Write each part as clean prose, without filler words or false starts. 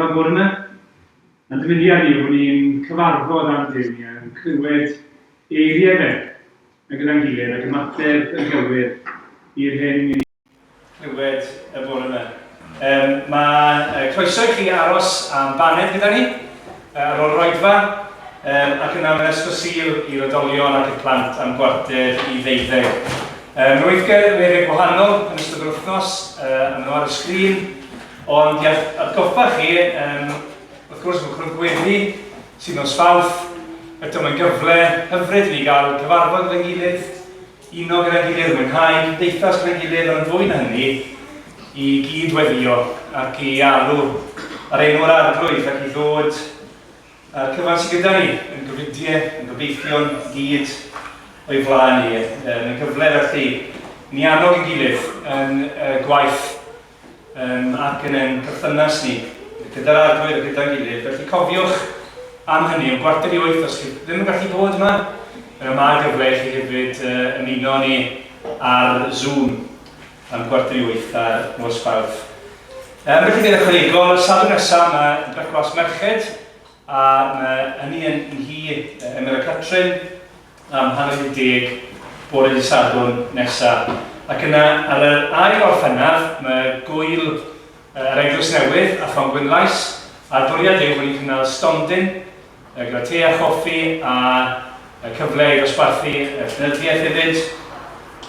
oedfa bore yma. A'n dymuniad yw bod ni'n cyfarfod â'n Duw ni yn clywed eiriau fe yn gyda'n gilydd ac ymateb yn gywir i'r hyn i ni clywed y bore yma. Um, mae uh, croeso i chi aros am baned gyda ni uh, ar ôl yr oedfa um, ac yna mae'n ysgol Sul i'r oedolion ac i'r plant am 11:45. Um, Roedd gwahanol yn ystod yr wythnos, uh, a maen nhw ar y sgrin. Ond i atgoffa chi, um, wrth gwrs, mae cwrdd gweddi sydd nos Fawrth. Eto mae'n gyfle hyfryd i ni gael cyfarfod gyda'n gilydd, uno gyda'n gilydd, mwynhau cymdeithas gyda'n gilydd, ond yn fwy na hynny, i gyd weddio ac i alw ar enw'r Arglwydd ac i ddod A'r cyfan sydd gyda ni, yn gofidiau, yn gobeithion, i gyd o'i flaen ni. Mae'n gyfle felly ni annog ein gilydd yn y gwaith um, ac yn ein perthynas ni gyda'r Arglwydd a gyda'n gilydd. Felly cofiwch am hynny, am 7:45, os chi ddim yn gallu bod yma, yna mae gyfle i chi hefyd uh, ymuno ni ar Zoom am 7:45 ar nos Fawrth. Felly bydd ychwanegol, y Sadwrn nesaf mae brecwast merched, a mae hynny yn nhŷ Emyr a Catrin am 10:30 bore dydd Sadwrn nesaf. Ac yna ar yr ail Orffennaf mae gŵyl yr Eglwys Newydd a Thom Gwynlais, a'r bwriad yw bod ni'n cynnal stondin gyda te a choffi a cyfle i ddosbarthu llenyddiaeth hefyd.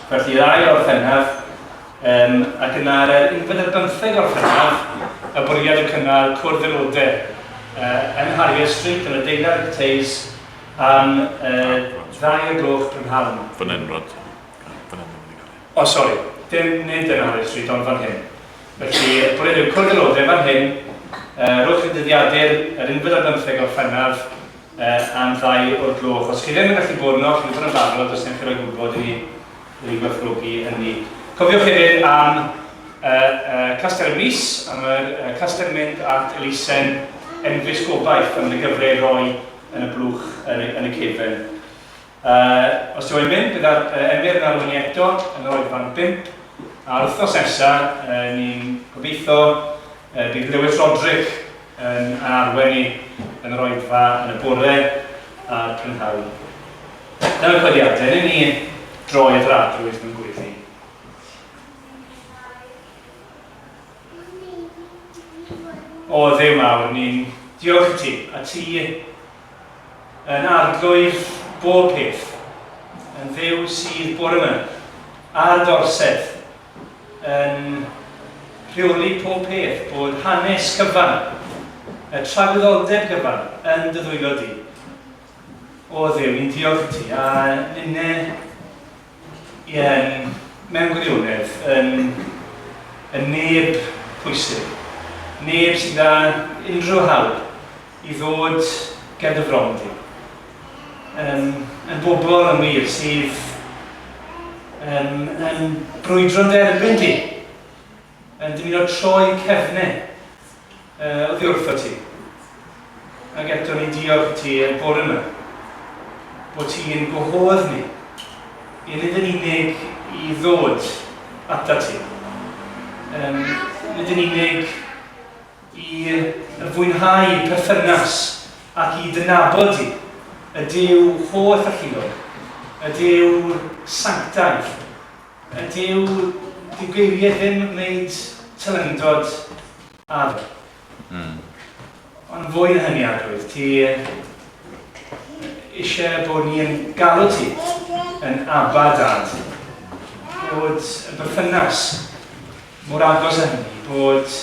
Felly yr ail Orffennaf, um, ac yna ar yr unfed ar bymtheg Orffennaf, y bwriad yw cynnal cwrdd aelodau uh, yn Harrier Street yn adeilad y Teis am uh, 2 o'r gloch prynhawn. Fan hyn, Rod. Fan hyn mae'n mynd i gael ei. O, sori. Dim nid yn Harrier Street, ond fan hyn. Felly, y bwriad yw cwrdd aelodau fan hyn, uh, rhowch y dyddiadur yr 11 Gorffennaf uh, am 2 o'r gloch. Os chi ddim yn gallu bod yno, chi'n bod yn barod, os newch chi roi gwybod i ni, i ni gwerthfawrogi hynny. Cofiwch hefyd am uh, Castell y Mis, am yr Castell yn mynd at elusen Enfys Gobaith, am y gyfle i roi yn y blwch yn y, yn y cefen. Os ti'n mynd, bydd ar, Emyr yn arwain ni eto yn yr oedfa'n 5. A'r wythnos nesaf, ni'n gobeithio bydd Lewis Roderick yn arwain ni yn yr oedfa yn y bore a'r prynhawn. Dyna'r cyhoeddiadau, newn ni droi at yr Arglwydd mewn gweddi. O Dduw mawr, ni'n diolch i ti, a ti yn Arglwydd bob peth, yn Dduw sydd bore yma, ar dy orsedd, yn rheoli pob peth, bod hanes cyfan, y tragwyddoldeb cyfan yn dy ddwylo di. O Dduw, ni'n diolch i ti, a ninne Ie, mewn gwirionedd, yn, yn neb pwysig. Neb sydd â unrhyw hawl i ddod ger dy fron di. Yn, yn bobl yn wir sydd yn, yn brwydro'n derbyn di. Yn dymuno troi cefnau oddi wrtho ti. Ac eto ni'n diolch i ti y bore yma bod ti'n gwahodd ni i nid yn unig i ddod ata ti. Um, nid yn unig i fwynhau perthynas ac i dy nabod di, y Duw holl alluog, y Duw sanctaidd, y Duw dyw geiriau ddim yn gwneud teilyngdod â fe. Mm. Ond fwy na hynny, Arglwydd, ti eisiau bod ni yn galw ti yn Abba Dad. Bod y berthynas mor agos â hynny, bod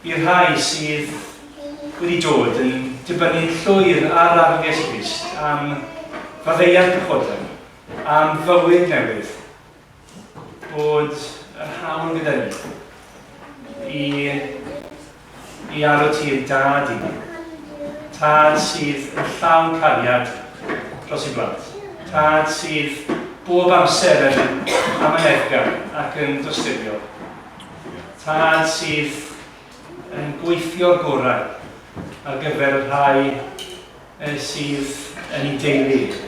i'r rhai sydd wedi dod yn dibynnu'n llwyr ar Arglwydd Iesu Grist am faddeuant pechodau, am fywyd newydd, bod yr hawl gyda ni i, i alw ti yn dad i ni. Tad sydd yn llawn cariad dros ei blant. Tad sydd bob amser yn amyneddgar ac yn dosturiol. Tad sydd yn gweithio'r gorau ar gyfer y rhai sydd yn ei deulu.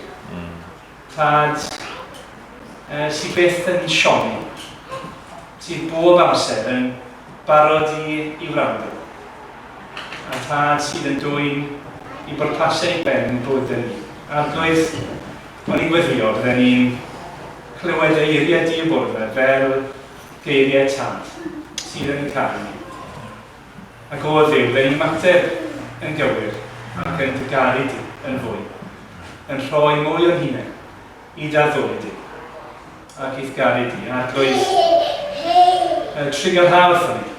Tad sydd byth yn siomi, sydd bob amser yn barod i, i wrando. A Tad sydd yn dwyn i bwrpasau i ben yn bywydau ni. Arglwydd, o'n i'n gweddio bydden ni'n clywed eiriau di y bore yma fel geiriau Tad sydd yn caru ni. Ac o Dduw, bydden ni'n ymateb yn gywir ac yn dy garu di yn fwy, yn rhoi mwy o'n hunain i dy addoli di ac i'th garu di. Arglwydd, trugarha wrthon ni.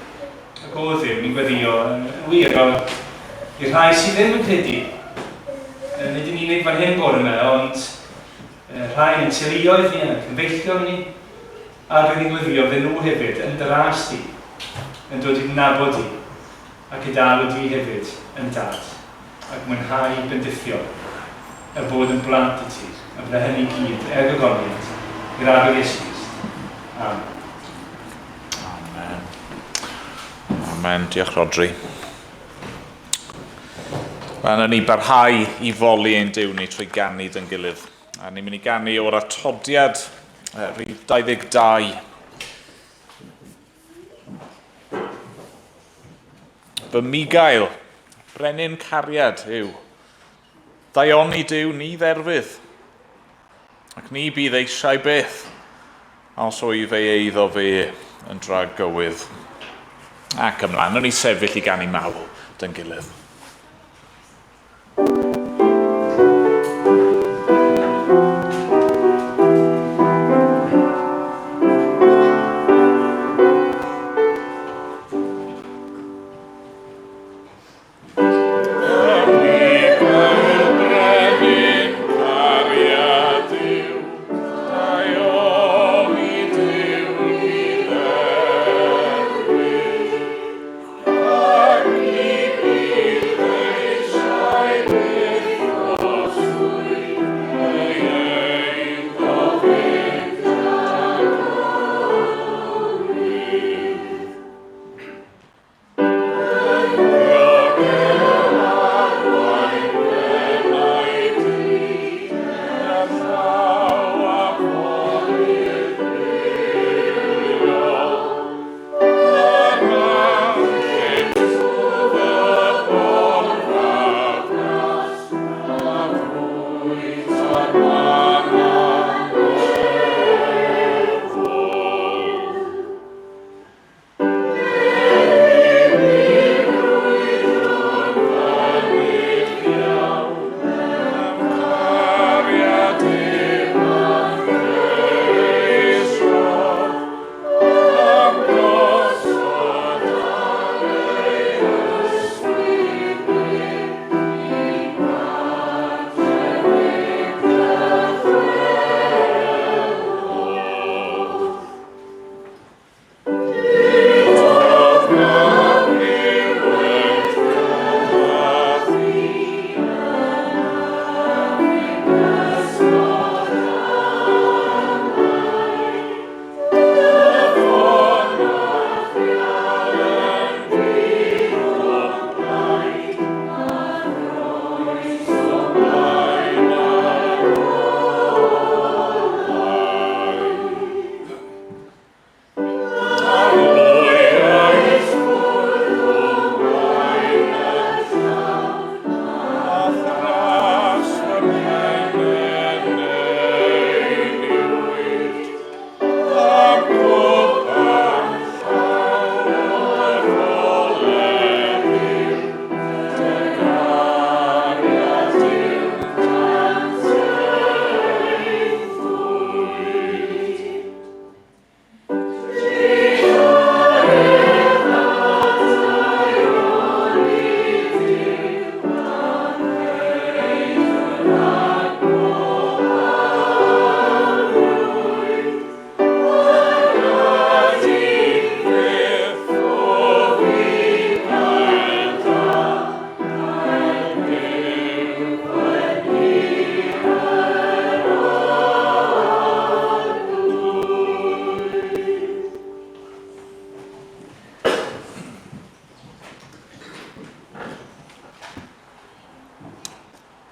Ac o Dduw, ni'n gweddio yn wir, o, i'r rhai sydd ddim yn credu, nid yn unig fan hyn bore yma, ond rhai yn teuluoedd ni, yn cyfeillion ni, a bydd ni'n gweddio fy nhw hefyd yn dy ras di, yn dod i'n nabod di, ac i dalw di hefyd yn dad, ac mwynhau bendithio y bod yn blant i ti, a bydde hynny gyd er gogoniant i'r Arglwydd Iesu Grist. Amen. Amen. Amen. Diolch, Rodri. Wel, ni barhau i foli ein Duw ni trwy ganu dyn gilydd. A ni'n mynd i ganu o'r atodiad rhif 22. Fy migael, brenin cariad yw. Daioni Duw ni dderfydd, ac ni bydd eisiau byth, os oedd ei eiddo fe yn dragywydd. Ac ymlaen, o'n i sefyll i ganu mawl dyn gilydd.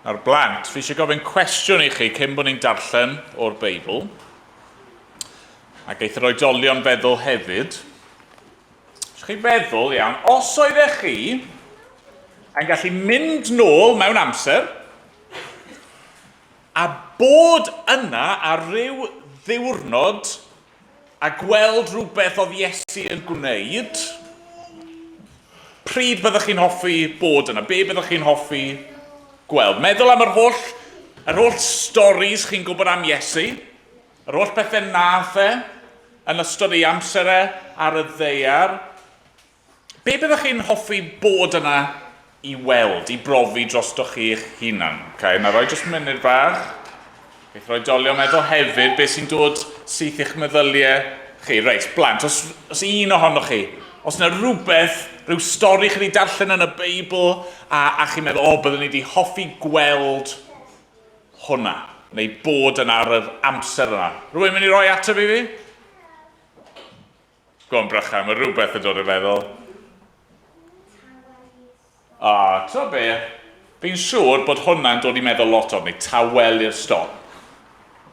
Nawr blant, fi eisiau gofyn cwestiwn i chi cyn bod ni'n darllen o'r Beibl. Ac eith yr oedolion feddwl hefyd. Ydych chi'n feddwl, iawn, os oeddech chi yn gallu mynd nôl mewn amser a bod yna ar ryw ddiwrnod a gweld rhywbeth oedd Iesu yn gwneud, pryd byddwch chi'n hoffi bod yna? Be byddwch chi'n hoffi gweld? Meddwl am yr holl, yr holl storis chi'n gwybod am Iesu, yr holl bethau nath e yn ystod ei amser e ar y ddaear. Be byddwch chi'n hoffi bod yna i weld, i brofi drostoch chi'ch hunan? Okay, na roi jyst munud bach. Beth roi dolio meddwl hefyd, beth sy'n dod syth i'ch meddyliau chi. Reit, blant, os, os un ohonoch chi, os yna rhywbeth, rhyw stori chi wedi darllen yn y Beibl, a, a chi'n meddwl, o, oh, byddwn ni wedi hoffi gweld hwnna, neu bod yna ar yr amser yna. Rwy'n mynd i roi ateb i fi? Go on, Brychan, mae rhywbeth yn dod i'r meddwl. A, ti'n be? Fi'n siŵr bod hwnna'n dod i meddwl lot o'n ni, tawelu'r storm.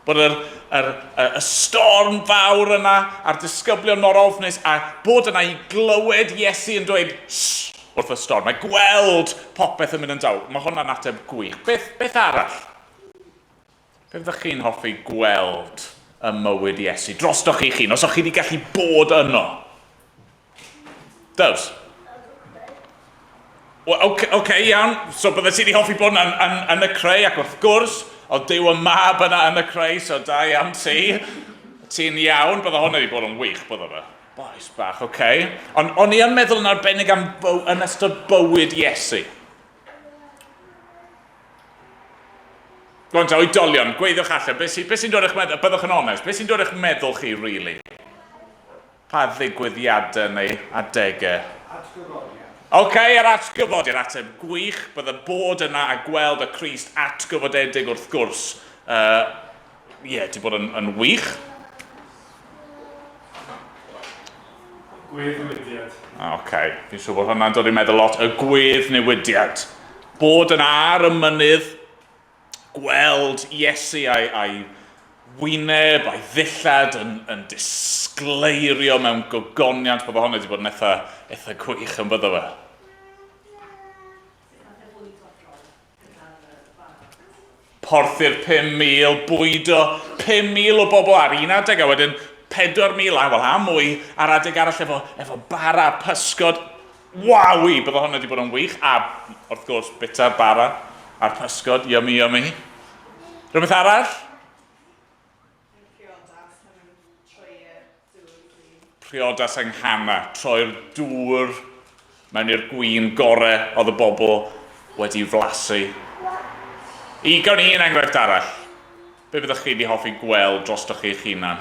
Bod yr, yr, y, y storm fawr yna a'r disgyblion mor ofnus a bod yna i glywed Iesu yn dweud shh wrth y storm a gweld popeth yn mynd yn daw. Mae hwnna'n ateb gwych. Beth, beth arall? Be fyddech chi'n hoffi gweld ym mywyd Iesu drostoch chi'ch hun, os o'ch chi wedi gallu bod yno? Does? Wel, oce, okay, okay, iawn. So bydde ti wedi hoffi bod yn, yn, yn y creu, ac wrth gwrs, oedd Duw y mab yna yn y creu, so da iawn ti. Ti'n iawn, bydde hwnna wedi bod yn wych, bydde fe. Bois bach, oce. Okay. Ond o'n i yn meddwl yn arbennig am byw, yn ystod bywyd Iesu. Rwan te, oedolion, gweithiwch allan, beth sy'n be sy dod i'ch meddwl, byddwch yn onest, beth sy'n dod i'ch meddwl chi, really? Pa ddigwyddiadau neu adegau? Atgyfodiad. Oce, okay, yr atgyfodiad, ateb gwych, bydde bod yna a gweld y Crist atgyfodedig wrth gwrs. Ie, uh, yeah, di bod yn, yn wych. Gweddnewidiad. Oce, okay. fi'n siŵr bod hwnna'n dod i'n meddwl lot. Y gweddnewidiad. Bod yn ar y mynydd, gweld Iesu a'i, a'i wyneb a'i ddillad yn, yn disgleirio mewn gogoniant. Bydde hwnna wedi bod yn eitha, eitha gwych yn bydde fe. Porthi'r 5,000, bwydo 5,000 o bobl ar un adeg, a wedyn 4,000 a, wel, a mwy ar adeg arall efo, efo bara, pysgod. Wawi, bydde hwnna wedi bod yn wych. A, wrth gwrs, bita'r bara a'r pysgod, yummy, yummy. Rhywbeth arall? Priodas yng Nghana, troi'r dŵr mewn i'r gwin gore oedd y bobl wedi flasu. I gawn ni un enghraifft arall. Be fyddwch chi wedi hoffi gweld drostoch chi'ch hunan?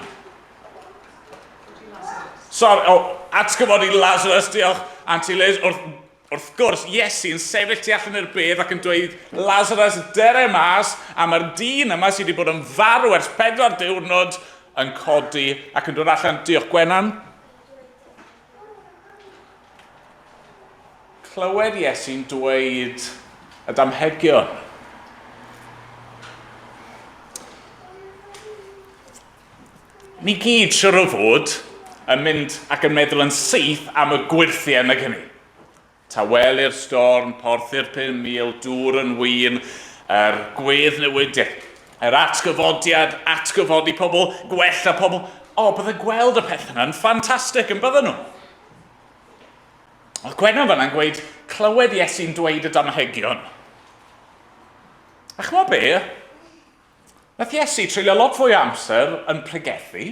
Sorry, oh, atgyfodi Lazarus, diolch, Auntie Liz. Wrth, Wrth gwrs, Iesu'n sefyll tu allan i'r bedd ac yn dweud, Lazarus, dere mas, a mae'r dyn yma sydd wedi bod yn farw ers pedwar diwrnod yn codi ac yn dod allan. Diolch, Gwenan. Clywed Iesu'n dweud y damhegion. Ni gyd, siwr o fod, yn mynd ac yn meddwl yn syth am y gwyrthiau nag hynny. Tawelu'r storm, porthu'r 5,000, dŵr yn wyn, yr gwedd newidiad, yr atgyfodiad, atgyfodi pobl, gwella pobl. O, bydde gweld y pethau yna'n ffantastig yn bydden nhw. Oedd Gwenno fanna'n gweud, clywed Iesu'n dweud y damhegion. A chymod be? Nath Iesu treulio lot fwy o amser yn pregethu.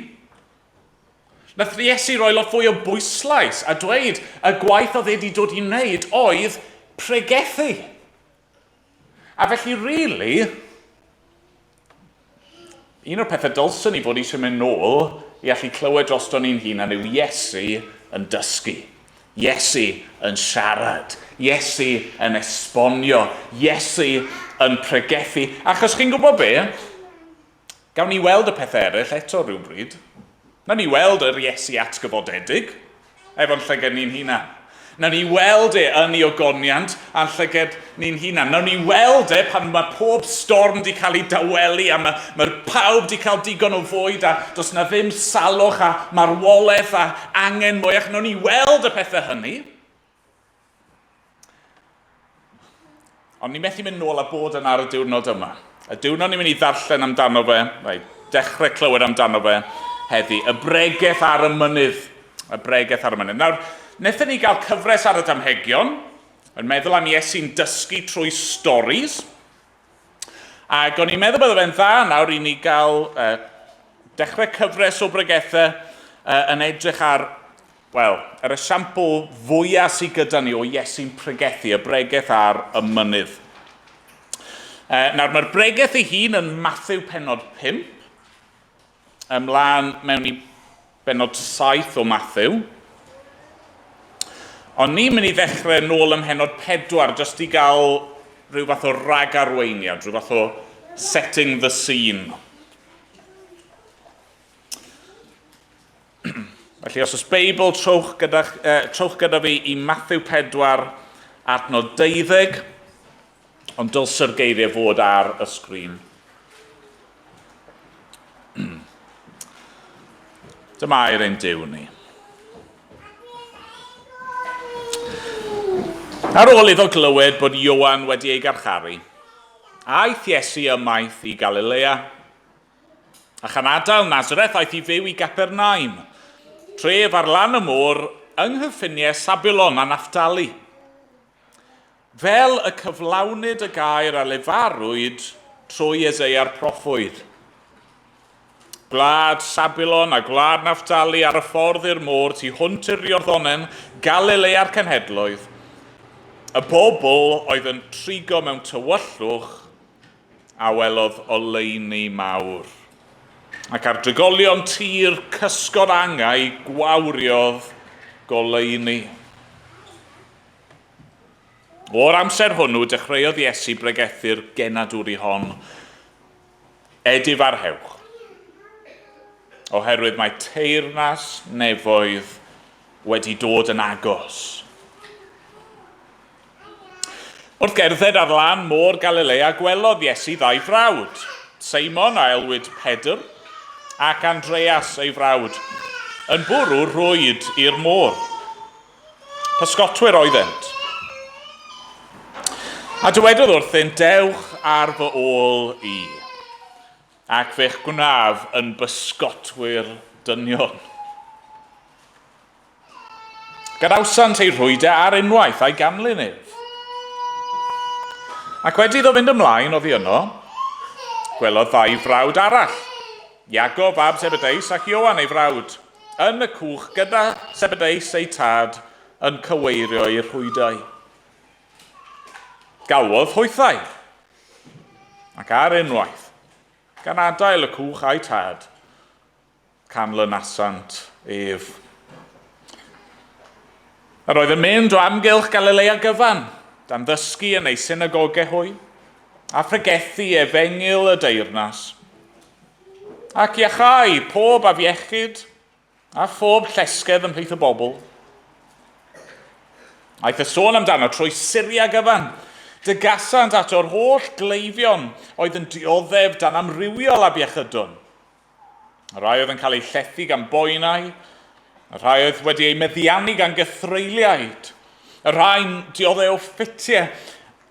Nath Iesu roi lot fwy o bwyslais a dweud y gwaith oedd e wedi dod i wneud oedd pregethu. A felly, really, un o'r pethau dylswn ni fod eisiau mynd nôl i allu clywed drosto ni'n hunan yw Iesu yn dysgu. Iesu yn siarad, Iesu yn esbonio, Iesu yn pregethu. Achos chi'n gwybod be? Gawn ni weld y pethau eraill eto rhywbryd. Nawn ni weld yr Iesu atgyfodedig efo'n llygad ni'n hunan. Nawn ni weld e yn ei ogoniant a'n llygad ni'n hunan. Nawn ni weld e pan mae pob storm di cael ei dawelu a mae, mae pawb di cael digon o fwyd a does na ddim salwch a marwolaeth a angen mwyach. Nawn ni weld y pethau hynny. Ond ni methu mynd nôl a bod yna ar y diwrnod yma. Y diwrnod ni'n mynd i ddarllen amdano fe, neu dechrau clywed amdano fe heddi, y bregeth ar y mynydd. Y bregeth ar y mynydd. Nawr, wnaethon ni gael cyfres ar y damhegion, yn meddwl am Iesu'n dysgu trwy storis. Ac o'n i'n meddwl bydde fe'n dda nawr i ni gael uh, dechrau cyfres o bregethau uh, yn edrych ar, wel, yr esiampl fwyaf sydd gyda ni o Iesu'n pregethu, y bregeth ar y mynydd. Uh, nawr, mae'r bregeth ei hun yn Matthew penod 5, ymlaen mewn i benod 7 o Matthew. Ond ni'n mynd i ddechrau nôl ym mhenod 4, jyst i gael rhyw fath o ragarweiniad, rhyw fath o setting the scene. Felly, os oes Beibl, trowch gyda, trowch gyda fi i Matthew 4, adnod 12, ond dylse'r geiriau fod ar y sgrin. Dyma air ein Duw ni. Ar ôl iddo glywed bod Ioan wedi ei garcharu, aeth Iesu ymaith i Galilea. A chan adael Nazareth aeth i fyw i Gapernaum, tref ar lan y môr yng nghyffiniau Sabulon a Naphtali. Fel y cyflawnid y gair a lefarwyd trwy Eseia'r proffwyd. Gwlad Sabulon a gwlad Naphtali ar y ffordd i'r môr tu hwnt i'r Iorddonen, Galilea'r cenhedloedd, y bobl oedd yn trigo mewn tywyllwch a welodd oleuni mawr. Ac ar drigolion tir cysgod angau gwawriodd goleuni. O'r amser hwnnw dechreuodd Iesu bregethu'r genadwri hon, Edifarhewch, oherwydd mae teyrnas nefoedd wedi dod yn agos. Wrth gerdded ar lan môr Galilea gwelodd Iesu ddau frawd, Seimon a elwid Pedr, ac Andreas ei frawd, yn bwrw rhwyd i'r môr. Pysgotwyr oeddent. A dywedodd wrthynt, Dewch ar fy ôl i, ac fe'ch gwnaf yn bysgotwyr dynion. Gadawsant ei rhwydau ar unwaith a'i ganlyn ef. Ac wedi iddo fynd ymlaen oddi yno, gwelodd ddau frawd arall, Iago fab Zebedeus ac Ioan ei frawd, yn y cwch gyda Zebedeus eu tad yn cyweirio eu rhwydau. Galwodd hwythau, ac ar unwaith, gan adael y cwch a'i tad, Canlynasant ef. Yr oedd yn mynd o amgylch Galilea gyfan, dan ddysgu yn ei synagogau hwy, a phregethu efengyl y deyrnas, ac iachau pob afiechyd a phob llesgedd ymhlith y bobl. Aeth y sôn amdano trwy Syria gyfan. Dygasant ato'r holl gleifion oedd yn dioddef dan amrywiol afiechydon, Y rhai oedd yn cael eu llethu gan boenau, y rhai oedd wedi eu meddiannu gan gythreuliaid, y rhai'n dioddef o ffitiau,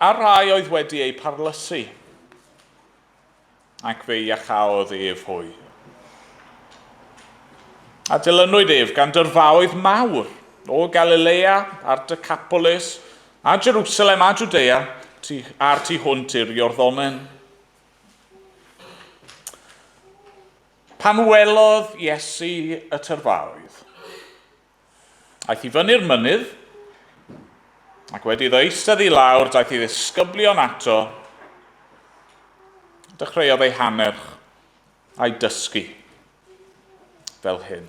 a'r rhai oedd wedi eu parlysu. Ac fe iachaodd ef hwy. A dilynwyd ef gan dyrfaoedd mawr o Galilea a'r Decapolis a Jerusalem a Judea a'r tu hwnt i'r Iorddonen. Pan welodd Iesu y tyrfaoedd, aeth i fyny'r mynydd, ac wedi iddo eistedd i lawr, daeth ei ddisgyblion ato, dechreuodd ei hannerch a'i dysgu fel hyn.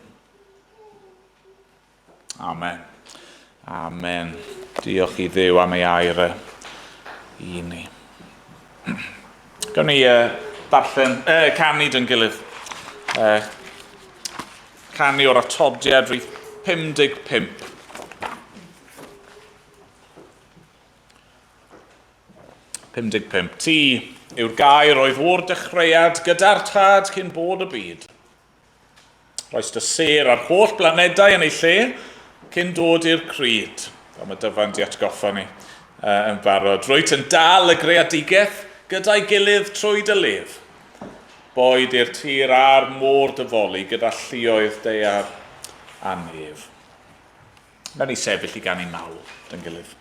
Amen. Amen. Diolch i Dduw am ei air e i ni. Gawn ni darllen, canu dyn gilydd. Canu o'r atodiad rhif 55. 55. Ti yw'r gair oedd o'r dechreuad gyda'r tad cyn bod y byd. Rhoes dy sêr a'r holl blanedau yn ei lle cyn dod i'r cryd. Fel mae Dyfan di atgoffa ni. yn barod. Rwyt yn dal y greadigaeth gyda'i gilydd trwy dy lef. Boed i'r tir a'r môr dyfoli gyda lluoedd daear a nef. Nawn ni sefyll i ganu mawl dy'n gilydd.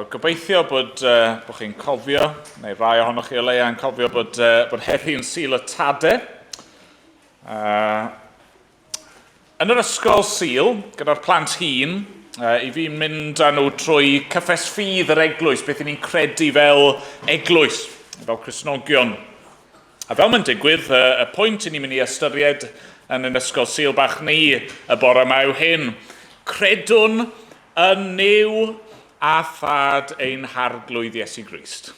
Gobeithio bod, bod chi'n cofio, neu rai ohonoch chi o leia yn cofio bod, bod heddiw'n Sul y Tade. Yn yr ysgol Sul, gyda'r plant hŷn, i fi'n mynd â nhw trwy cyffes ffydd yr eglwys, beth i ni'n credu fel eglwys, fel Cristnogion. A fel mae'n digwydd, y pwynt i ni'n mynd i ystyried yn ein ysgol Sul bach ni y bore yma yw hyn. Credwn yn Nuw a Thad ein Harglwydd Iesu Grist,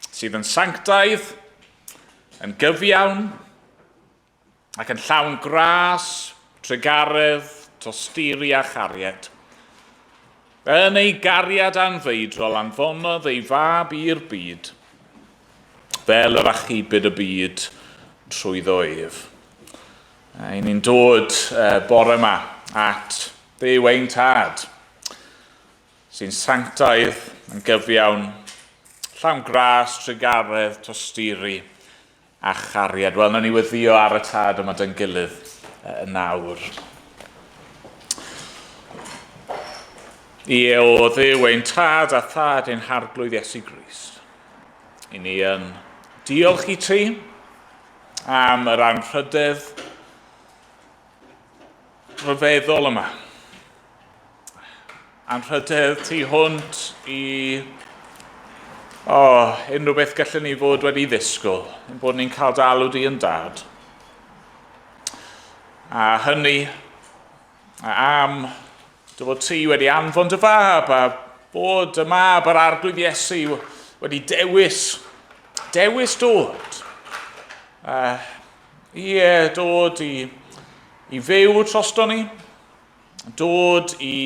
sydd yn sanctaidd, yn gyfiawn, ac yn llawn gras, trugaredd, tosturi a chariad. Yn ei gariad anfeidrol anfonodd ei fab i'r byd, fel yr achubid y byd trwyddo ef. A ni'n dod bore yma at Dduw ein Tad, sy'n sanctaidd, yn gyfiawn, llawn gras, trugaredd, tosturi, a chariad. Wel, nawn ni weddio ar y tad yma dy'n gilydd yn nawr. Ie, o Dduw ein tad a thad ein harglwydd Iesu Grist. I ni yn diolch i ti am yr anrhydedd rhyfeddol yma. Anrhydedd tu hwnt i oh, unrhyw beth gallwn ni fod wedi ddisgwyl, ein bod ni'n cael dalw di yn dad. A hynny, a am dy fod ti wedi anfon dy fab, a bod y mab yr arglwydd Iesu wedi dewis, dewis dod. Ie, dod i, i fyw trosto ni, dod i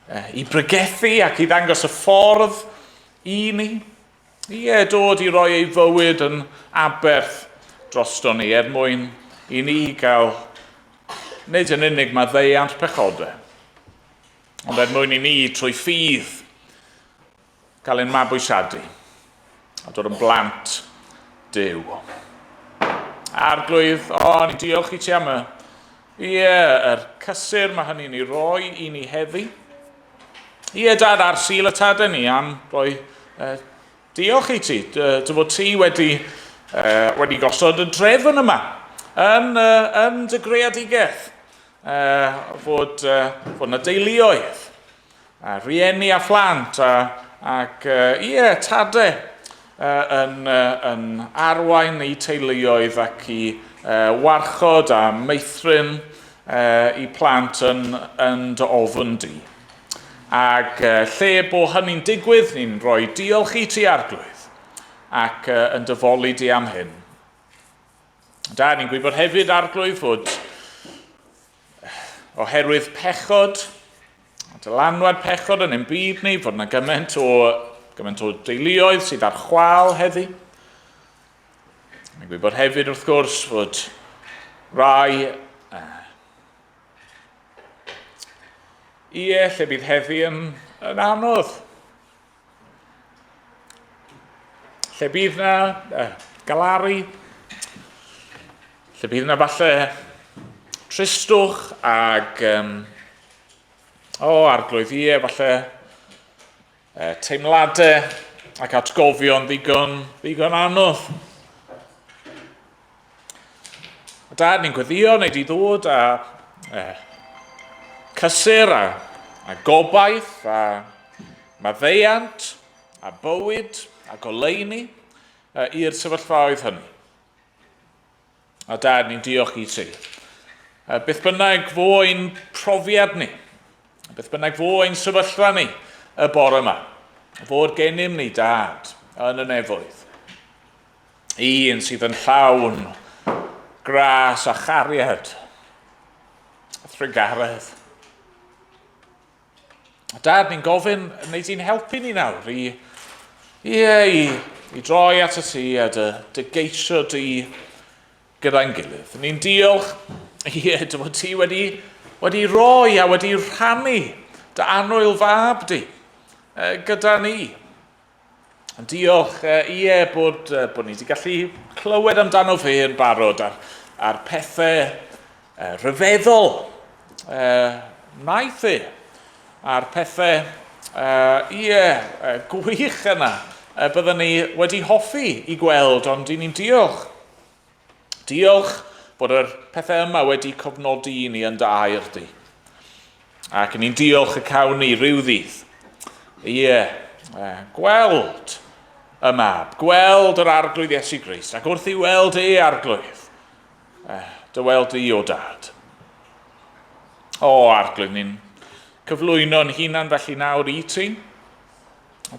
i bregethu ac i ddangos y ffordd i ni. Ie, dod i roi ei fywyd yn aberth drosto ni er mwyn i ni gael nid yn unig maddeuant pechodau, ond er mwyn i ni trwy ffydd gael ein mabwysiadu a dod yn blant Duw. Arglwydd, o, ni diolch i ti am y, ie, yr cysur mae hynny'n ei roi i ni heddi. Ie, dad, ar Sul y Tadau ni am roi diolch i ti, dy fod ti wedi, wedi gosod y drefn yma yn, yn dy greadigaeth, fod, fod yna deuluoedd, a rhieni a phlant, a, ac ie, tadau yn, yn arwain eu teuluoedd ac i warchod a meithrin i plant yn, yn dy ofn di. Ac lle bo hynny'n digwydd, ni'n rhoi diolch i ti arglwydd ac yn dyfoli di am hyn. Da, ni'n gwybod hefyd arglwydd fod oherwydd pechod, dylanwad pechod yn ein byd ni, fod yna gymaint o, gymaint o deuluoedd sydd ar chwal heddi. Ni'n gwybod hefyd wrth gwrs fod rai Ie, lle bydd heddi yn, yn anodd. Lle bydd na galaru, lle bydd na falle tristwch ag, um, o, oh, arglwydd, ie, falle teimladau ac atgofion ddigon, ddigon anodd. A dad, ni'n gweddio, neu di ddod a cysur a, a gobaith a maddeuant a bywyd a goleuni i'r sefyllfaoedd hynny. A dad, ni'n diolch i ti. Beth bynnag fo ein profiad ni, beth bynnag fo ein sefyllfa ni y bore yma, fod gennym ni dad yn y nefoedd. Un sydd yn llawn gras a chariad a thrugaredd. A dad, ni'n gofyn, wneud ti'n helpu ni nawr i, i, i, i droi at y ti a dy, dy geisio di gyda'n gilydd. Ni'n diolch, ie, dy fod ti wedi, wedi rhoi a wedi rhannu dy annwyl fab di gyda ni. Diolch, ie, bod, bod ni wedi gallu clywed amdano fe yn barod a'r, a'r pethau rhyfeddol wnaeth e, a'r pethau, ie, gwych yna, byddwn ni wedi hoffi i gweld, ond i ni'n diolch. Diolch bod yr pethau yma wedi cofnodi i ni yn dy air di. Ac ni'n diolch y cawn ni rhyw ddydd. Ie, gweld y mab, gweld yr arglwydd Iesu Grist, ac wrth i weld ei arglwydd, dy weld di o dad. O, arglwydd, ni'n cyflwyno'n hunan felly nawr i ti.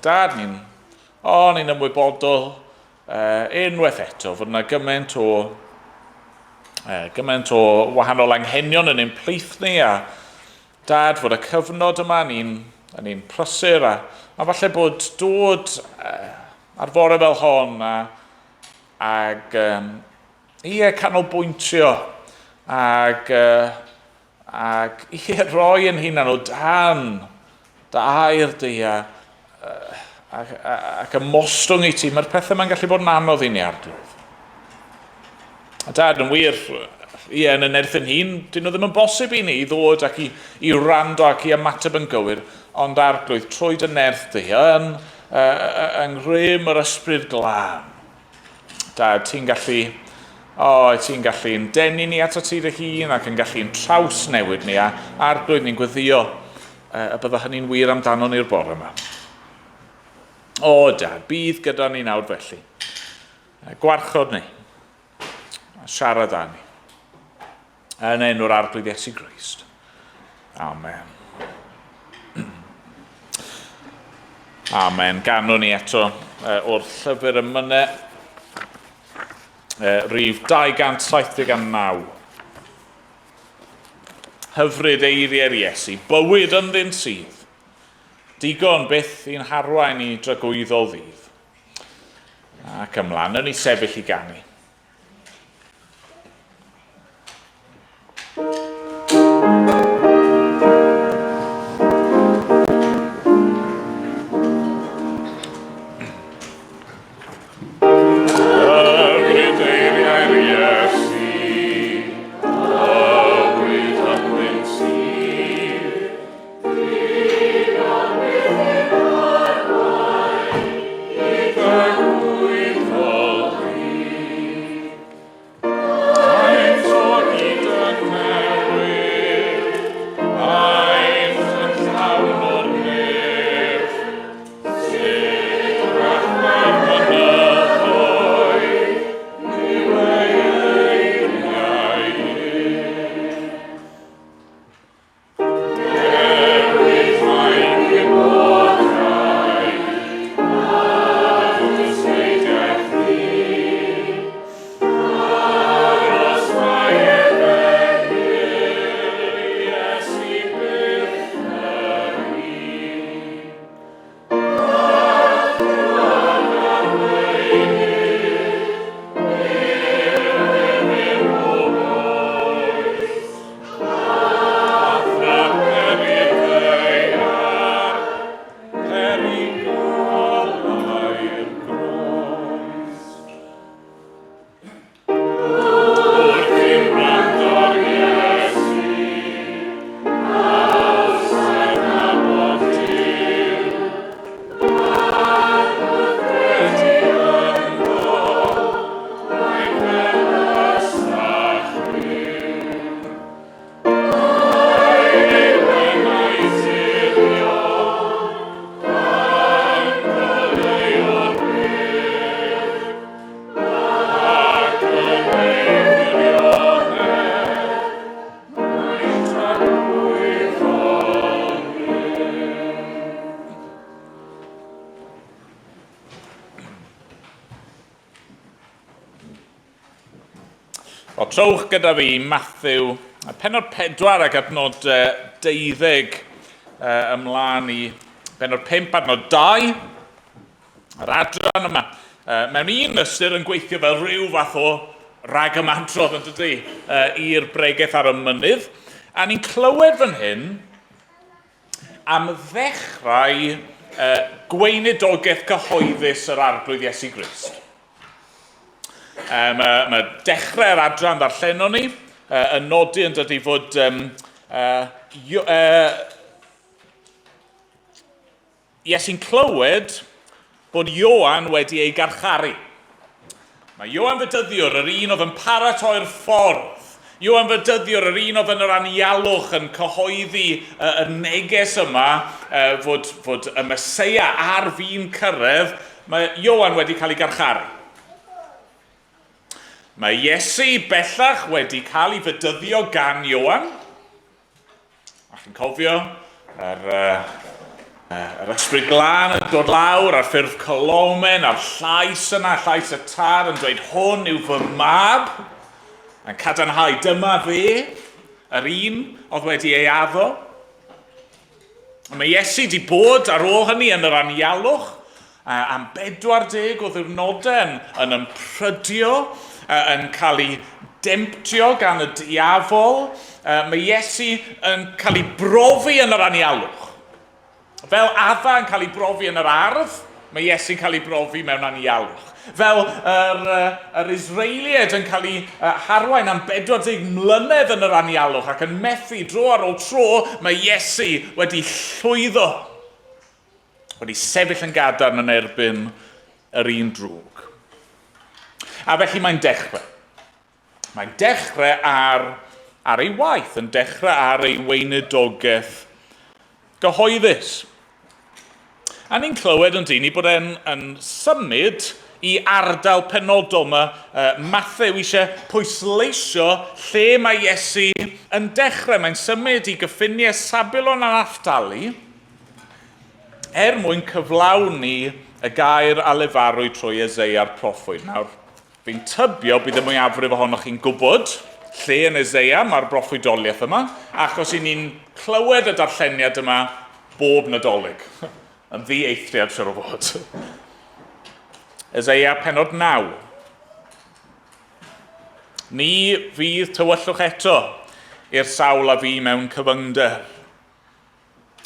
Dad, ni'n, o, ni'n ymwybodol Unwaith eto, fod yna gymaint o, gymaint o wahanol anghenion yn ein plith ni, a dad, fod y cyfnod yma ni'n yn un prysur, a, a falle bod dod ar fore fel hon, a, ag um, ie, canolbwyntio, ag, Ac ie, roi yn hunan o dan dy air di a, ac, ac ymostwng i ti. Mae'r pethau yma'n gallu bod yn anodd i ni arglwydd. A dad, yn wir, ie, yn y nerth yn hun, dyn nhw ddim yn bosib i ni i ddod ac i, i wrando ac i ymateb yn gywir, ond arglwydd, trwy dy nerth di, yn, yng nghrym yr ysbryd glân, Dad, ti'n gallu, o, oh, ti'n gallu'n denu ni ato ti dy hun ac yn gallu'n trawsnewid ni a arglwydd ni'n gweddio y bydda hynny'n wir amdano ni'r bore yma. O, Dad, bydd gyda ni nawr felly. Gwarchod ni. A siarad â ni. Yn enw'r Arglwydd Iesu Grist. Amen. Amen. Ganwn ni eto o'r llyfr emynau, rhif 279. Hyfryd eiriau'r Iesu, bywyd ynddynt sydd. Digon byth i'n harwain i dragwyddol ddydd. Ac ymlaen, yn ni sefyll i ganu. Wel, trowch gyda fi Matthew, penod 4 ac adnod 12 ymlaen i penod 5 adnod 2. Yr adran yma, mewn un ystyr yn gweithio fel rhyw fath o ragymadrodd yn dydy, i'r bregeth ar y mynydd. A ni'n clywed fan hyn am ddechrau gweinidogaeth cyhoeddus yr Arglwydd Iesu Grist. Mae, mae dechrau'r adran ddarllenon ni yn nodi yn dydy fod um, Iesu'n clywed bod Ioan wedi ei garcharu. Mae Ioan Fedyddiwr, yr un oedd yn paratoi'r ffordd, Ioan Fedyddiwr, yr un oedd yn yr anialwch yn cyhoeddi y, y neges yma fod, fod y Meseia ar fin cyrraedd, mae Ioan wedi cael ei garcharu. Mae Iesu bellach wedi cael ei fedyddio gan Ioan. A chi'n cofio, yr, uh, yr ysbryd glân yn dod lawr ar ffurf colomen, a'r llais yna, llais y tad yn dweud, hwn yw fy mab, yn cadarnhau, dyma fe, yr un oedd wedi ei addo. Mae Iesu wedi bod ar ôl hynny yn yr anialwch am 40 o ddiwrnodau yn, yn ymprydio, yn cael ei demtio gan y diafol. Mae Iesu yn cael ei brofi yn yr anialwch. Fel Adda yn cael ei brofi yn yr ardd, mae Iesu'n cael ei brofi mewn anialwch. Fel yr, yr Israeliaid yn cael eu harwain am 40 mlynedd yn yr anialwch ac yn methu dro ar ôl tro, mae Iesu wedi llwyddo, wedi sefyll yn gadarn yn erbyn yr un drwg. A felly mae'n dechrau. Mae'n dechrau ar, ar ei waith, yn dechrau ar ei weinidogaeth gyhoeddus. A ni'n clywed yn dyn ni bod e'n yn symud i ardal penodol. Mae Mathew eisiau pwysleisio lle mae Iesu yn dechrau. Mae'n symud i gyffiniau Sabilon a Naphtali er mwyn cyflawni y gair a lefarwyd trwy Eseia'r proffwyd. Nawr, Fi'n tybio bydd y mwyafrif ohonoch chi'n gwybod lle yn Eseia mae'r broffwydoliaeth yma, achos i ni'n clywed y darlleniad yma Bob Nadolig. Yn ddi-eithriad, siwr o fod. Eseia penod 9. Ni fydd tywyllwch eto i'r sawl a fi mewn cyfyngder.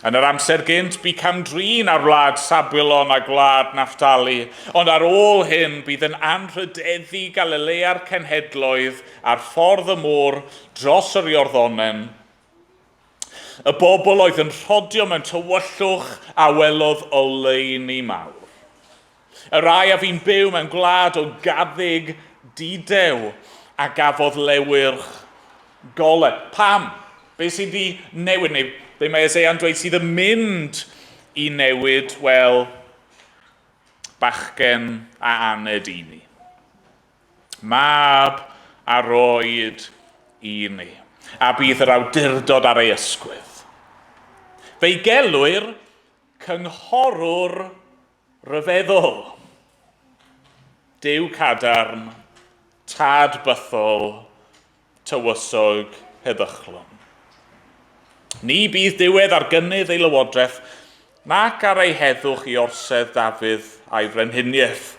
Yn yr amser gynt bu cam-drin ar wlad Sabulon a gwlad Nafftali, ond ar ôl hyn bydd yn anrhydeddu Galilea'r cenhedloedd ar ffordd y môr dros yr Iorddonen. Y bobl oedd yn rhodio mewn tywyllwch a welodd oleuni mawr. Y rhai a fu'n byw mewn gwlad o gaddug dudew a gafodd lewyrch gole. Pam? Be sydd wedi newid, neu be mae Eseia'n dweud sydd yn mynd i newid? Wel, bachgen a aned i ni. Mab a roed i ni. A bydd yr awdurdod ar ei ysgwydd. Fe'i gelwir cynghorwr Rhyfeddol! Duw cadarn, tad bythol, tywysog heddychlon. Ni bydd diwedd ar gynnydd ei lywodraeth nac ar ei heddwch i orsedd Dafydd a'i frenhiniaeth,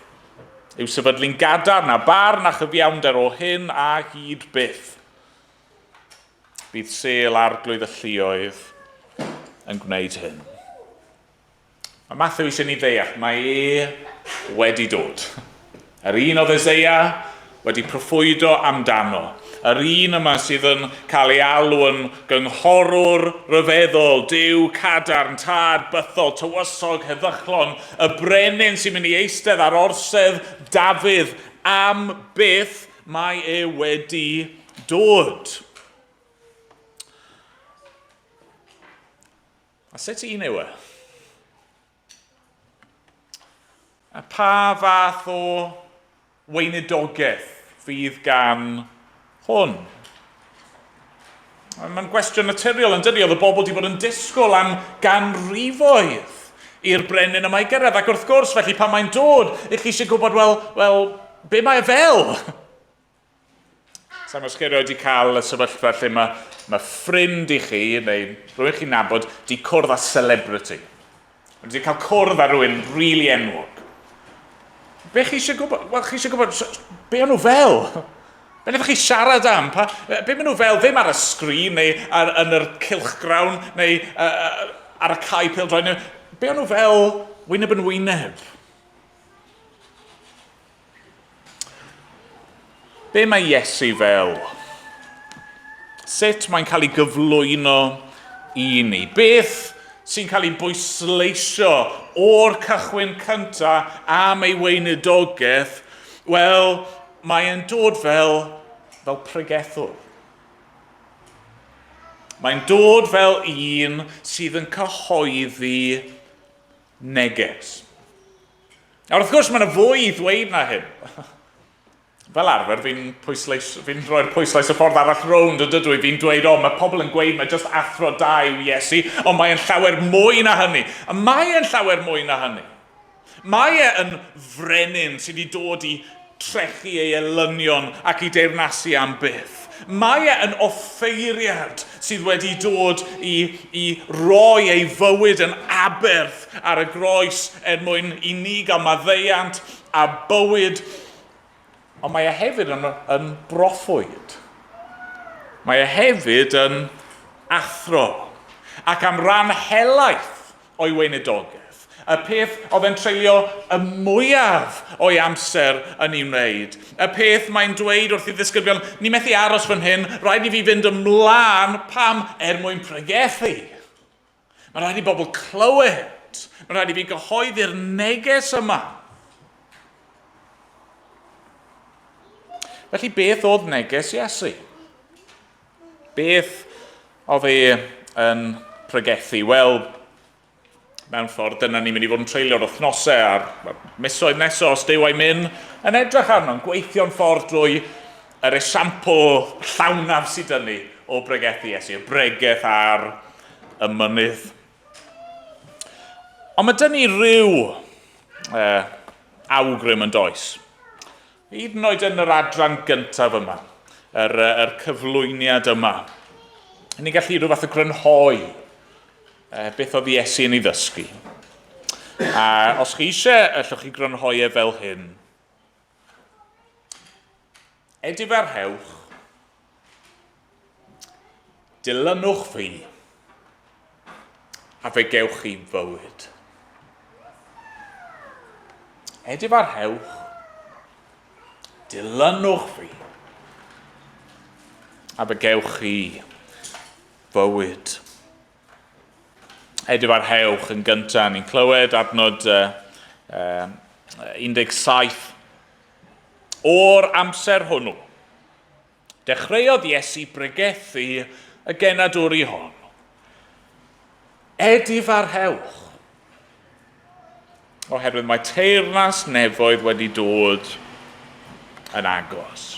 i'w sefydlu'n gadarn a barn a chyfiawnder o hyn a hyd byth. Bydd sêl arglwydd y lluoedd yn gwneud hyn. Mae Matthew eisiau ni ddeall, mae e wedi dod. Yr un oedd Eseia wedi proffwydo amdano. Yr un yma sydd yn cael ei alw yn gynghorwr rhyfeddol, Duw cadarn, tad bythol, tywysog, heddychlon, y brenin sy'n mynd i eistedd ar orsedd Dafydd am byth, mae e wedi dod. A sut un yw e? A pa fath o weinidogaeth fydd gan hwn? Mae'n gwestiwn naturiol yn dydy, oedd y bobl wedi bod yn disgwyl am ganrifoedd i'r brenin yma i gyrraedd. Ac wrth gwrs, felly pan mae'n dod, i chi eisiau gwybod, wel, wel, be mae e fel? Sa'n os chi erioed wedi cael y sefyllfa lle mae, mae ffrind i chi, neu rhywun chi'n nabod, di cwrdd â celebrity. Wedi cael cwrdd â rhywun rili really enwog. Be chi eisiau gwybod? Wel, chi eisiau gwybod, be o'n nhw fel? Be wnaethoch chi siarad am? Pa, be maen nhw fel? Ddim ar y sgrin, neu ar, yn yr cylchgrawn, neu uh, ar y cae pêl-droed. Be o'n nhw fel wyneb yn wyneb? Be mae Iesu fel? Sut mae'n cael ei gyflwyno i ni? Beth sy'n cael ei bwysleisio o'r cychwyn cyntaf am ei weinidogaeth? Wel, mae'n dod fel, fel pregethwr. Mae'n dod fel un sydd yn cyhoeddi neges. Nawr, wrth gwrs, mae yna fwy i ddweud na hyn. Fel arfer, fi'n pwysleis, fi'n rhoi'r pwyslais y ffordd arall rownd, yn dydw i? Fi'n dweud, o, mae pobl yn gweud mae jyst athro da yw Iesu, ond mae'n llawer mwy na hynny. A mae e'n llawer mwy na hynny. Mae e yn frenin sydd wedi dod i trechu ei elynion ac i deyrnasu am byth. Mae e yn offeiriad sydd wedi dod i, i roi ei fywyd yn aberth ar y groes er mwyn i ni gael maddeuant a bywyd. Ond mae e hefyd yn, yn broffwyd. Mae e hefyd yn athro. Ac am ran helaeth o'i weinidogaeth, y peth oedd e'n treulio y mwyaf o'i amser yn ei wneud, y peth mae'n dweud wrth ei ddisgyblion, ni methu aros fan hyn, rhaid i fi fynd ymlaen, pam? Er mwyn pregethu. Mae rhaid i bobl clywed, mae rhaid i fi gyhoeddi'r neges yma. Felly beth oedd neges Iesu? Beth oedd e yn pregethu? Wel, mewn ffordd, dyna ni'n mynd i fod yn treulio'r wythnosau a'r misoedd nesaf, os Duw a'i myn, yn edrych arno, yn gweithio'n ffordd drwy yr esiampl llawnaf sydd dyn ni o bregethu Iesu, y bregeth ar y mynydd. Ond mae dyn ni ryw eh, awgrym yn does. Hyd yn oed yn yr adran gyntaf yma, yr, yr cyflwyniad yma, ni'n gallu rhyw fath o grynhoi beth oedd Iesu yn ei ddysgu. A os chi eisiau, allwch chi grynhoi e fel hyn. Edifarhewch, dilynwch fi, a fe gewch chi fywyd. Edifarhewch, dilynwch fi, a fe gewch chi fywyd. Edifarhewch yn gyntaf, ni'n clywed adnod uh, uh, 17 O'r amser hwnnw, dechreuodd Iesu bregethu y genadwri hon. Edifarhewch, oherwydd mae teyrnas nefoedd wedi dod yn agos.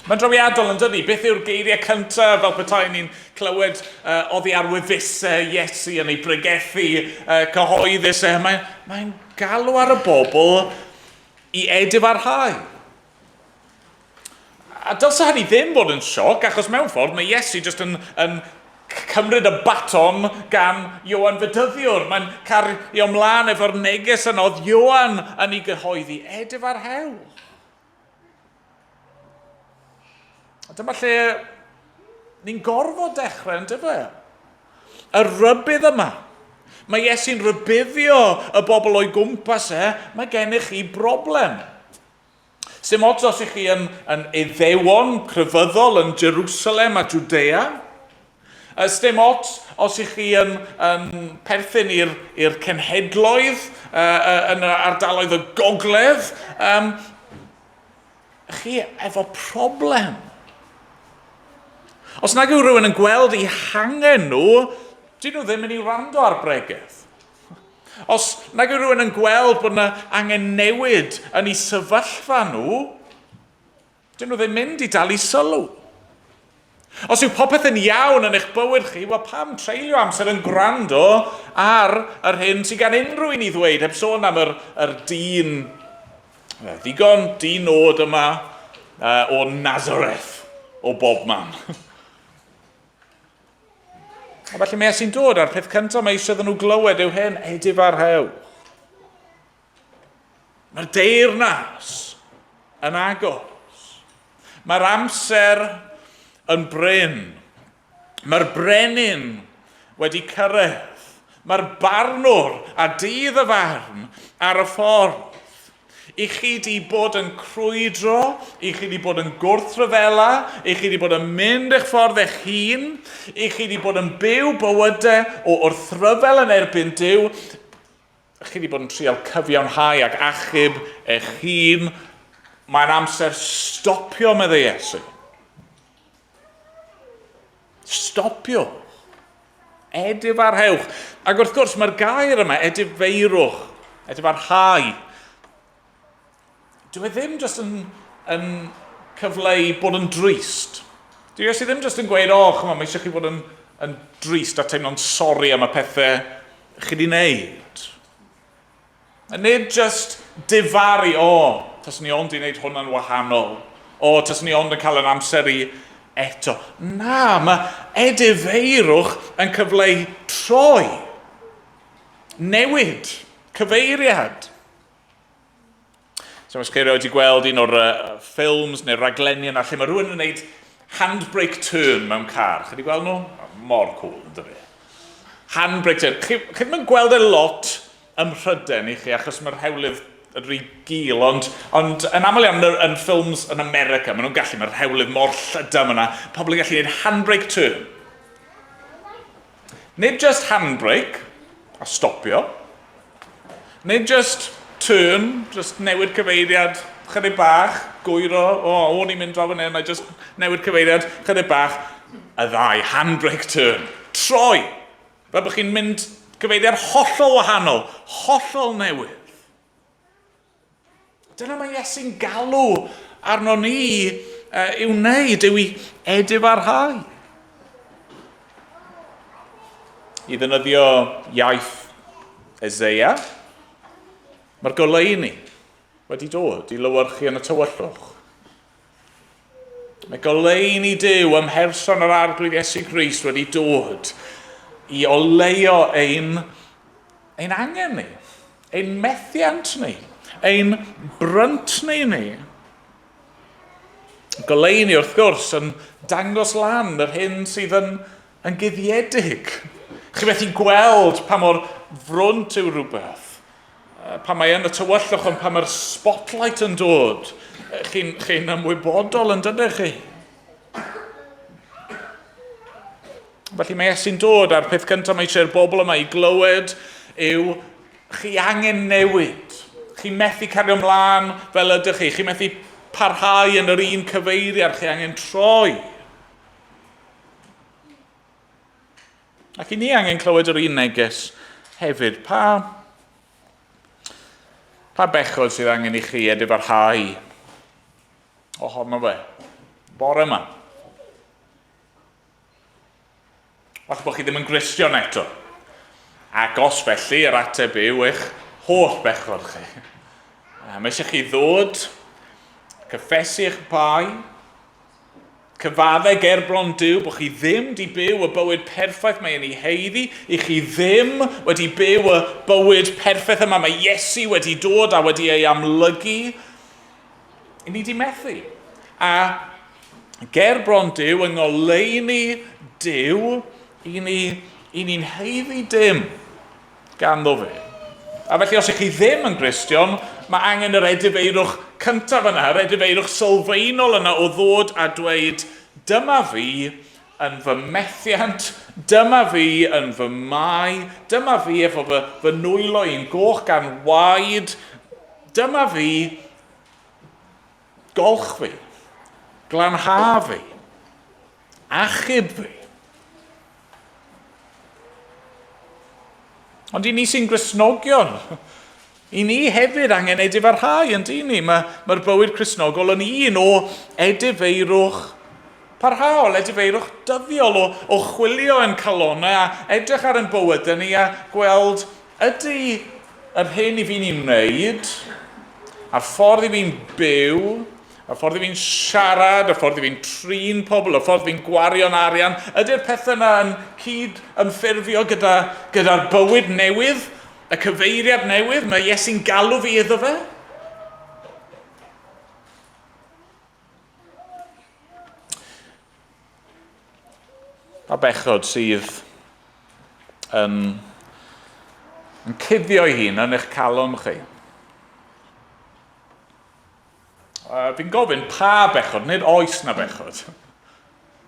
Mae'n drawiadol yn dydy? Beth yw'r geiriau cyntaf fel petai ni'n clywed uh, oddi ar wefusau Iesu yn ei bregethu uh, cyhoeddus e. Mae'n mae galw ar y bobl i edifarhau. A dylse hynny ddim bod yn sioc, achos mewn ffordd mae Iesu jyst yn, yn cymryd y baton gan Ioan Fedyddiwr. Mae'n cario ymlaen efo'r neges yna oedd Ioan yn ei gyhoeddi. Edifarhewch. A dyma lle ni'n gorfod dechrau, yn dyfe? Y rhybudd yma. Mae Iesu'n rhybuddio y bobl o'i gwmpas e, mae gennych chi broblem. Sdim ots os ych chi yn, yn Iddewon crefyddol yn Jerusalem a Judea. Sdim ots os ych chi yn, yn perthyn i'r, i'r cenhedloedd uh, yn yr ardaloedd y gogledd. Um, chi efo problem. Os nag yw rhywun yn gweld eu hangen nhw, dyn nhw ddim yn ei wrando ar bregeth. Os nag yw rhywun yn gweld bod yna angen newid yn eu sefyllfa nhw, Dyn nhw ddim mynd i dalu sylw. Os yw popeth yn iawn yn eich bywyd chi, wel pam treulio amser yn gwrando ar yr hyn sydd gan unrhyw un i ddweud, heb sôn am yr, yr dyn ddigon di-nod yma uh, o Nazareth, o bob man. A felly mae Iesu'n dod a'r peth cyntaf mae eisiau iddyn nhw glywed yw hyn, edifarhewch. Mae'r deyrnas yn agos. Mae'r amser yn brin. Mae'r brenin wedi cyrraedd. Mae'r barnwr a dydd y farn ar y ffordd. I chi di bod yn crwydro, i chi di bod yn gwrthryfela, i chi di bod yn mynd eich ffordd eich hun, i chi di bod yn byw bywydau o wrthryfel yn erbyn Duw, Chi wedi bod yn trial cyfiawnhau ac achub eich hun. Mae'n amser stopio, meddai Iesu. Stopio. Edifarhewch. Ac wrth gwrs, mae'r gair yma, edifeirwch, edifarhau, Dyw e ddim jyst yn, yn cyfleu bod yn drist. Dyw Iesu ddim jyst yn gweud, o, oh, chymod, mae eisiau chi fod yn, yn drist a teimlo'n sori am y pethau chi wedi wneud. A nid jyst difaru, o, oh, taswn ni ond i wneud hwnna'n wahanol. O, oh, taswn ni ond yn cael yn amser i eto. Na, mae edifeirwch yn cyfleu troi, newid, cyfeiriad. So os chi erioed wedi gweld un o'r uh, ffilms neu'r raglenni yna lle mae rhywun yn gwneud handbrake turn mewn car. Chi wedi gweld nhw? Mor cool, yn dyfu. Handbrake turn. Chi, chi ddim yn gweld e lot ym Mhryden i chi, achos mae'r hewlydd yn rhy gul, ond, ond yn aml iawn yn, yn ffilms yn America, maen nhw'n gallu, mae'r hewlydd mor llydan yna, pobl yn gallu gwneud handbrake turn. Nid just handbrake a stopio. Nid just turn, just newid cyfeiriad chydig bach, gwyro, o, oh, o'n i'n mynd draw fan hyn, I just newid cyfeiriad chydig bach. Y ddau, handbrake turn. Troi! Fel bod chi'n mynd cyfeiriad hollol wahanol, hollol newydd. Dyna mae Iesu'n galw arno ni uh, i'w wneud, yw i edifarhau. I ddefnyddio iaith Eseia, mae'r goleuni wedi dod i lywyrchu yn y tywyllwch. Mae goleuni Duw ym mherson yr Arglwydd Iesu Grist wedi dod. i oleuo ein, ein angen ni, ein methiant ni, ein bryntni ni. Goleuni, wrth gwrs, yn dangos lan yr hyn sydd yn, yn guddiedig. Chi methu gweld pa mor frwnt yw rhywbeth. Pan mae yn y tywyllwch, ond pan mae'r spotlight yn dod, chi'n chi ymwybodol yn dydych chi? Felly mae Iesu'n dod a'r peth cyntaf mae eisiau'r bobl yma i glywed yw chi angen newid. Chi methu cario mlaen fel ydych chi. Chi methu parhau yn yr un cyfeiriad. Chi angen troi. Ac i ni angen clywed yr un neges hefyd. Pa, pa bechod sydd angen i chi edifarhau ohono fe bore yma? Falle bod chi ddim yn Gristion eto. Ac os felly, yr ateb yw eich holl bechod chi. Mae eisiau chi ddod, cyffesu eich bai, cyfadde gerbron Duw bod chi ddim di byw y bywyd perffaith mae yn ei heiddi, i chi ddim wedi byw y bywyd perffaith yma mae Iesu wedi dod a wedi ei amlygu. I ni di methu. A ger bron Duw, yng ngoleuni Duw, i ni, i ni'n haeddu dim ganddo fe. A felly os ych chi ddim yn Gristion, mae angen yr edifeirwch cyntaf yna, yr edifeirwch sylfaenol yna o ddod a dweud, dyma fi yn fy methiant, dyma fi yn fy mai, dyma fi efo fy, fy nwylo i'n goch gan waed, dyma fi Golch fi. Glanha fi. Achub fi. Ond i ni sy'n Gristnogion, i ni hefyd angen edifarhau yn dyn ni. Mae'r mae bywyd Cristnogol yn un o edifeirwch parhaol, edifeirwch dyddiol o, o chwilio yn calonau a edrych ar yn bywydau ni a gweld ydy yr hyn i fi'n ei wneud, a'r ffordd i fi'n byw, y ffordd i fi'n siarad, y ffordd i fi'n trin pobl, y ffordd fi'n gwario'n arian, ydy'r pethau yna yn cyd ymffurfio gyda'r gyda bywyd newydd, y cyfeiriad newydd mae Iesu'n galw fi iddo fe? Pa bechod sydd yn, yn cuddio ei hun yn eich calon chi? Fi'n gofyn pa bechod, nid oes na bechod.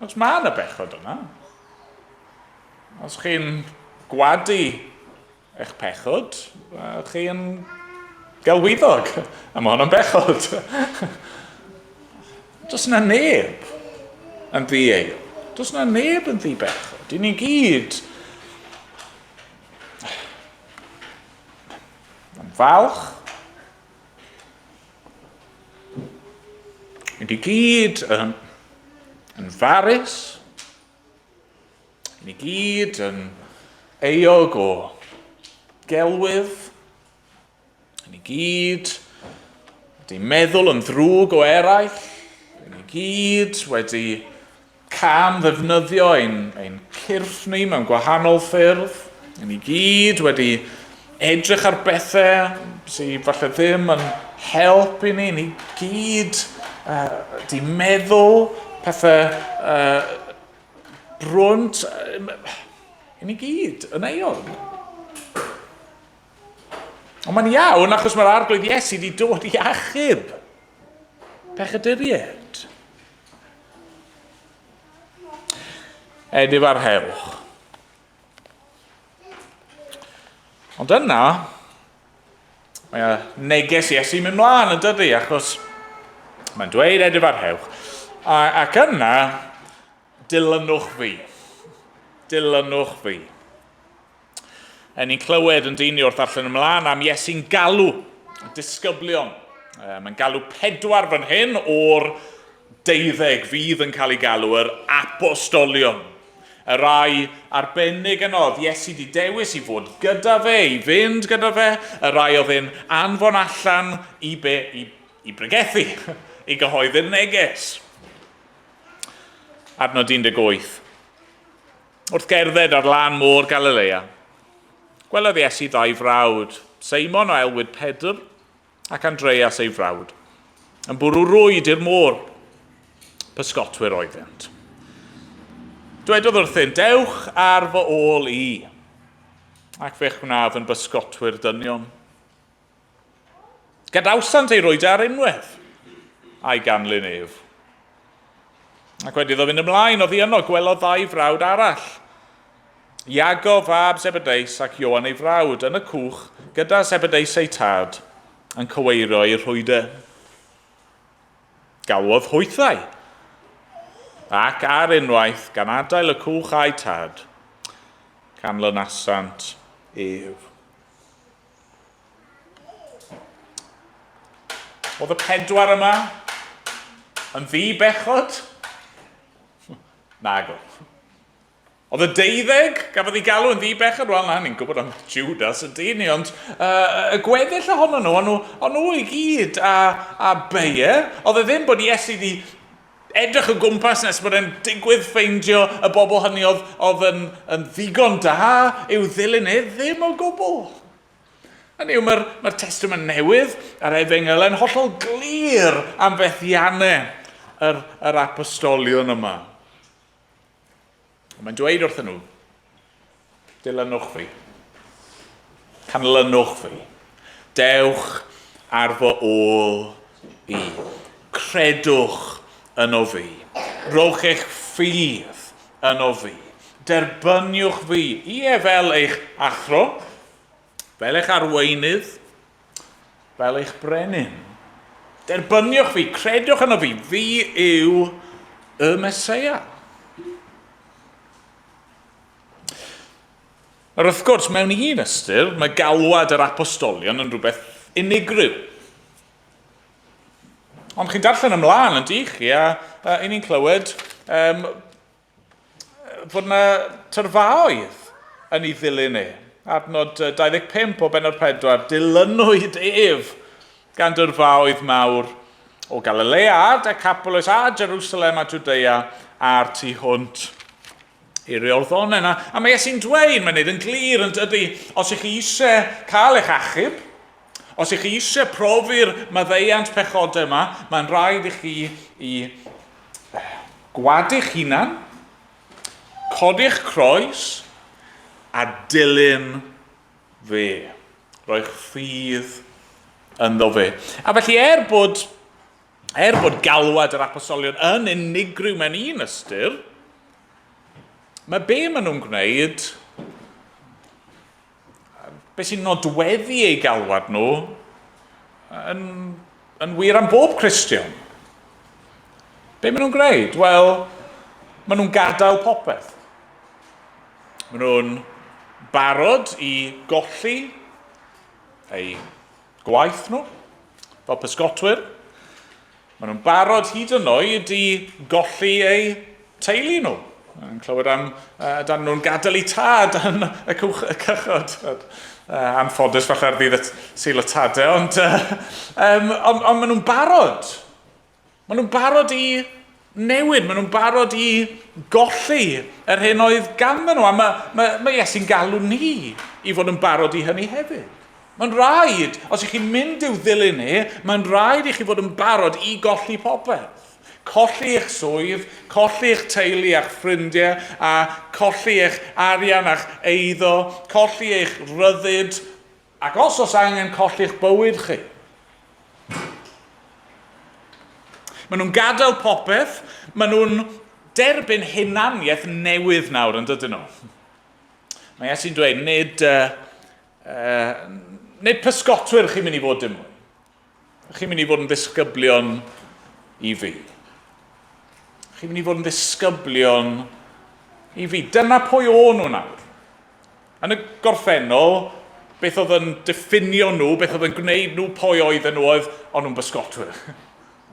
Os mae yna bechod yna. Os chi'n gwadu eich pechod, chi'n gelwyddog, a mae hwnna'n bechod. Does yna neb yn ddi-eil. Does yna neb yn ddi-bechod. I ni gyd yn falch. I ni gyd yn, yn farus. Ni gyd yn euog o gelwydd. Ni gyd wedi meddwl yn ddrwg o eraill. Ni gyd wedi cam ddefnyddio ein, ein cyrff ni mewn gwahanol ffyrdd. Ni gyd wedi edrych ar bethau sydd falle ddim yn help i ni. Ni gyd wedi meddwl pethau brwnt, i ni gyd yn euog. Ond mae'n iawn achos mae'r arglwydd Iesu wedi dod i achub pechaduriaid. Edif ar hewch. Ond yna, mae neges Iesu mynd mlaen yn dydy, achos mae'n dweud edif ar hewch. A, ac yna, Dilynwch fi. Dilynwch fi. E, ni'n clywed yn dyn ni wrth darllen ymlaen am Iesu'n galw disgyblion. E, mae'n galw pedwar fan hyn o'r deuddeg fydd yn cael ei galw yr apostolion. Y rai arbennig yno oedd Iesu di dewis i fod gyda fe, i fynd gyda fe, y rai oedd yn anfon allan i, be, i, i bregethu, i gyhoeddi'r neges. Adnod 18. Wrth gerdded ar lan môr Galilea, gwelodd Iesu ddau frawd, Seimon o elwid Pedr ac Andreas ei frawd, yn bwrw rwyd i'r môr. Pysgotwyr oeddent. Dwedodd wrthynt, Dewch ar fy ôl i, ac fe'ch gwnaf yn bysgotwyr dynion. Gadawsant ei rwydau ar unwaith, a'i ganlyn ef. Ac wedi iddo fynd ymlaen, oddi yno gwelodd ddau frawd arall, Iago fab Zebedeus ac Ioan ei frawd, yn y cwch gyda Zebedeus eu tad, yn cyweirio eu rhwydau. Galwodd hwythau, ac ar unwaith, gan adael y cwch a'u tad, canlynasant ef. Oedd y pedwar yma yn ddi-bechod? Nago. Oedd y deuddeg gafodd ei galw yn ddi-bechod? Wel na, ni'n gwybod am Judas y dyn ni, ond y gweddill ohono nhw, o'n nhw, on nhw i gyd a, a beie. Oedd e ddim bod Iesu di edrych o gwmpas nes bod e'n digwydd ffeindio y bobl hynny oedd, oedd yn, yn ddigon da i'w ddilyn e, ddim o gwbl. Hynny yw, mae'r mae Testament Newydd a'r Efengylau yn hollol glir am fethiannau yr, yr apostolion yma. Ond mae'n dweud wrthyn nhw, dilynwch fi. Canlynwch fi. Dewch ar fy ôl i. Credwch yno fi. Rowch eich ffydd yno fi. Derbyniwch fi, ie, fel eich athro, fel eich arweinydd, fel eich brenin. Derbyniwch fi, credwch yno fi, fi yw y Meseia. Nawr wrth gwrs, mewn un ystyr, mae galwad yr apostolion yn rhywbeth unigryw. Ond chi'n darllen ymlaen yn dych chi, a, a i ni'n clywed um, fod yna tyrfaoedd yn ei ddilyn e. Adnod 25 o benod 4, dilynwyd ef gan dyrfaoedd mawr o Galilea a Decapolis a Jerusalem a Judea a'r tu hwnt i'r Iorddonen. A, a mae Iesu'n dweud, mae'n neud yn glir yn dydy, os ych chi eisiau cael eich achub, os ych chi eisiau profi'r maddeuant pechodau yma, mae'n rhaid i chi i Gwadu'ch hunan, codi'ch croes, a dilyn fe. Roi'ch ffydd ynddo fe. A felly er bod, er bod galwad yr apostolion yn unigryw mewn un ystyr, mae be maen nhw'n gwneud, be sy'n nodweddu eu galwad nhw, yn, yn wir am bob Cristion. Be maen nhw'n gwneud? Wel, maen nhw'n gadael popeth. Maen nhw'n barod i golli eu gwaith nhw fel pysgotwyr. Maen nhw'n barod hyd yn oed i golli eu teulu nhw. Yn clywed am uh, dan nhw'n gadael eu tad yn y, cwch, y cychod. Anffodus falle ar ddydd y Sul y Tadau, ond, um, ond, ond maen nhw'n barod. Maen nhw'n barod i newid, maen nhw'n barod i golli yr hyn oedd ganddyn nhw. A mae, mae, mae Iesu'n galw ni i fod yn barod i hynny hefyd. Mae'n rhaid, os ych chi'n mynd i'w ddilyn e, mae'n rhaid i chi fod yn barod i golli popeth. Colli eich swydd, colli eich teulu a'ch ffrindiau, a colli eich arian a'ch eiddo, colli eich rhyddid, ac os oes angen colli'ch bywyd chi. Maen nhw'n gadael popeth, maen nhw'n derbyn hunaniaeth newydd nawr, yn dydyn nhw? Mae Iesu'n dweud, nid, uh, nid pysgotwyr chi'n mynd i fod dim mwy. Chi'n mynd i fod yn ddisgyblion i fi. Chi'n mynd i fod yn ddisgyblion i fi. Dyna pwy o'n nhw nawr. Yn y gorffennol, beth oedd yn diffinio nhw, beth oedd yn gwneud nhw pwy oedden nhw oedd, o'n nhw'n bysgotwyr.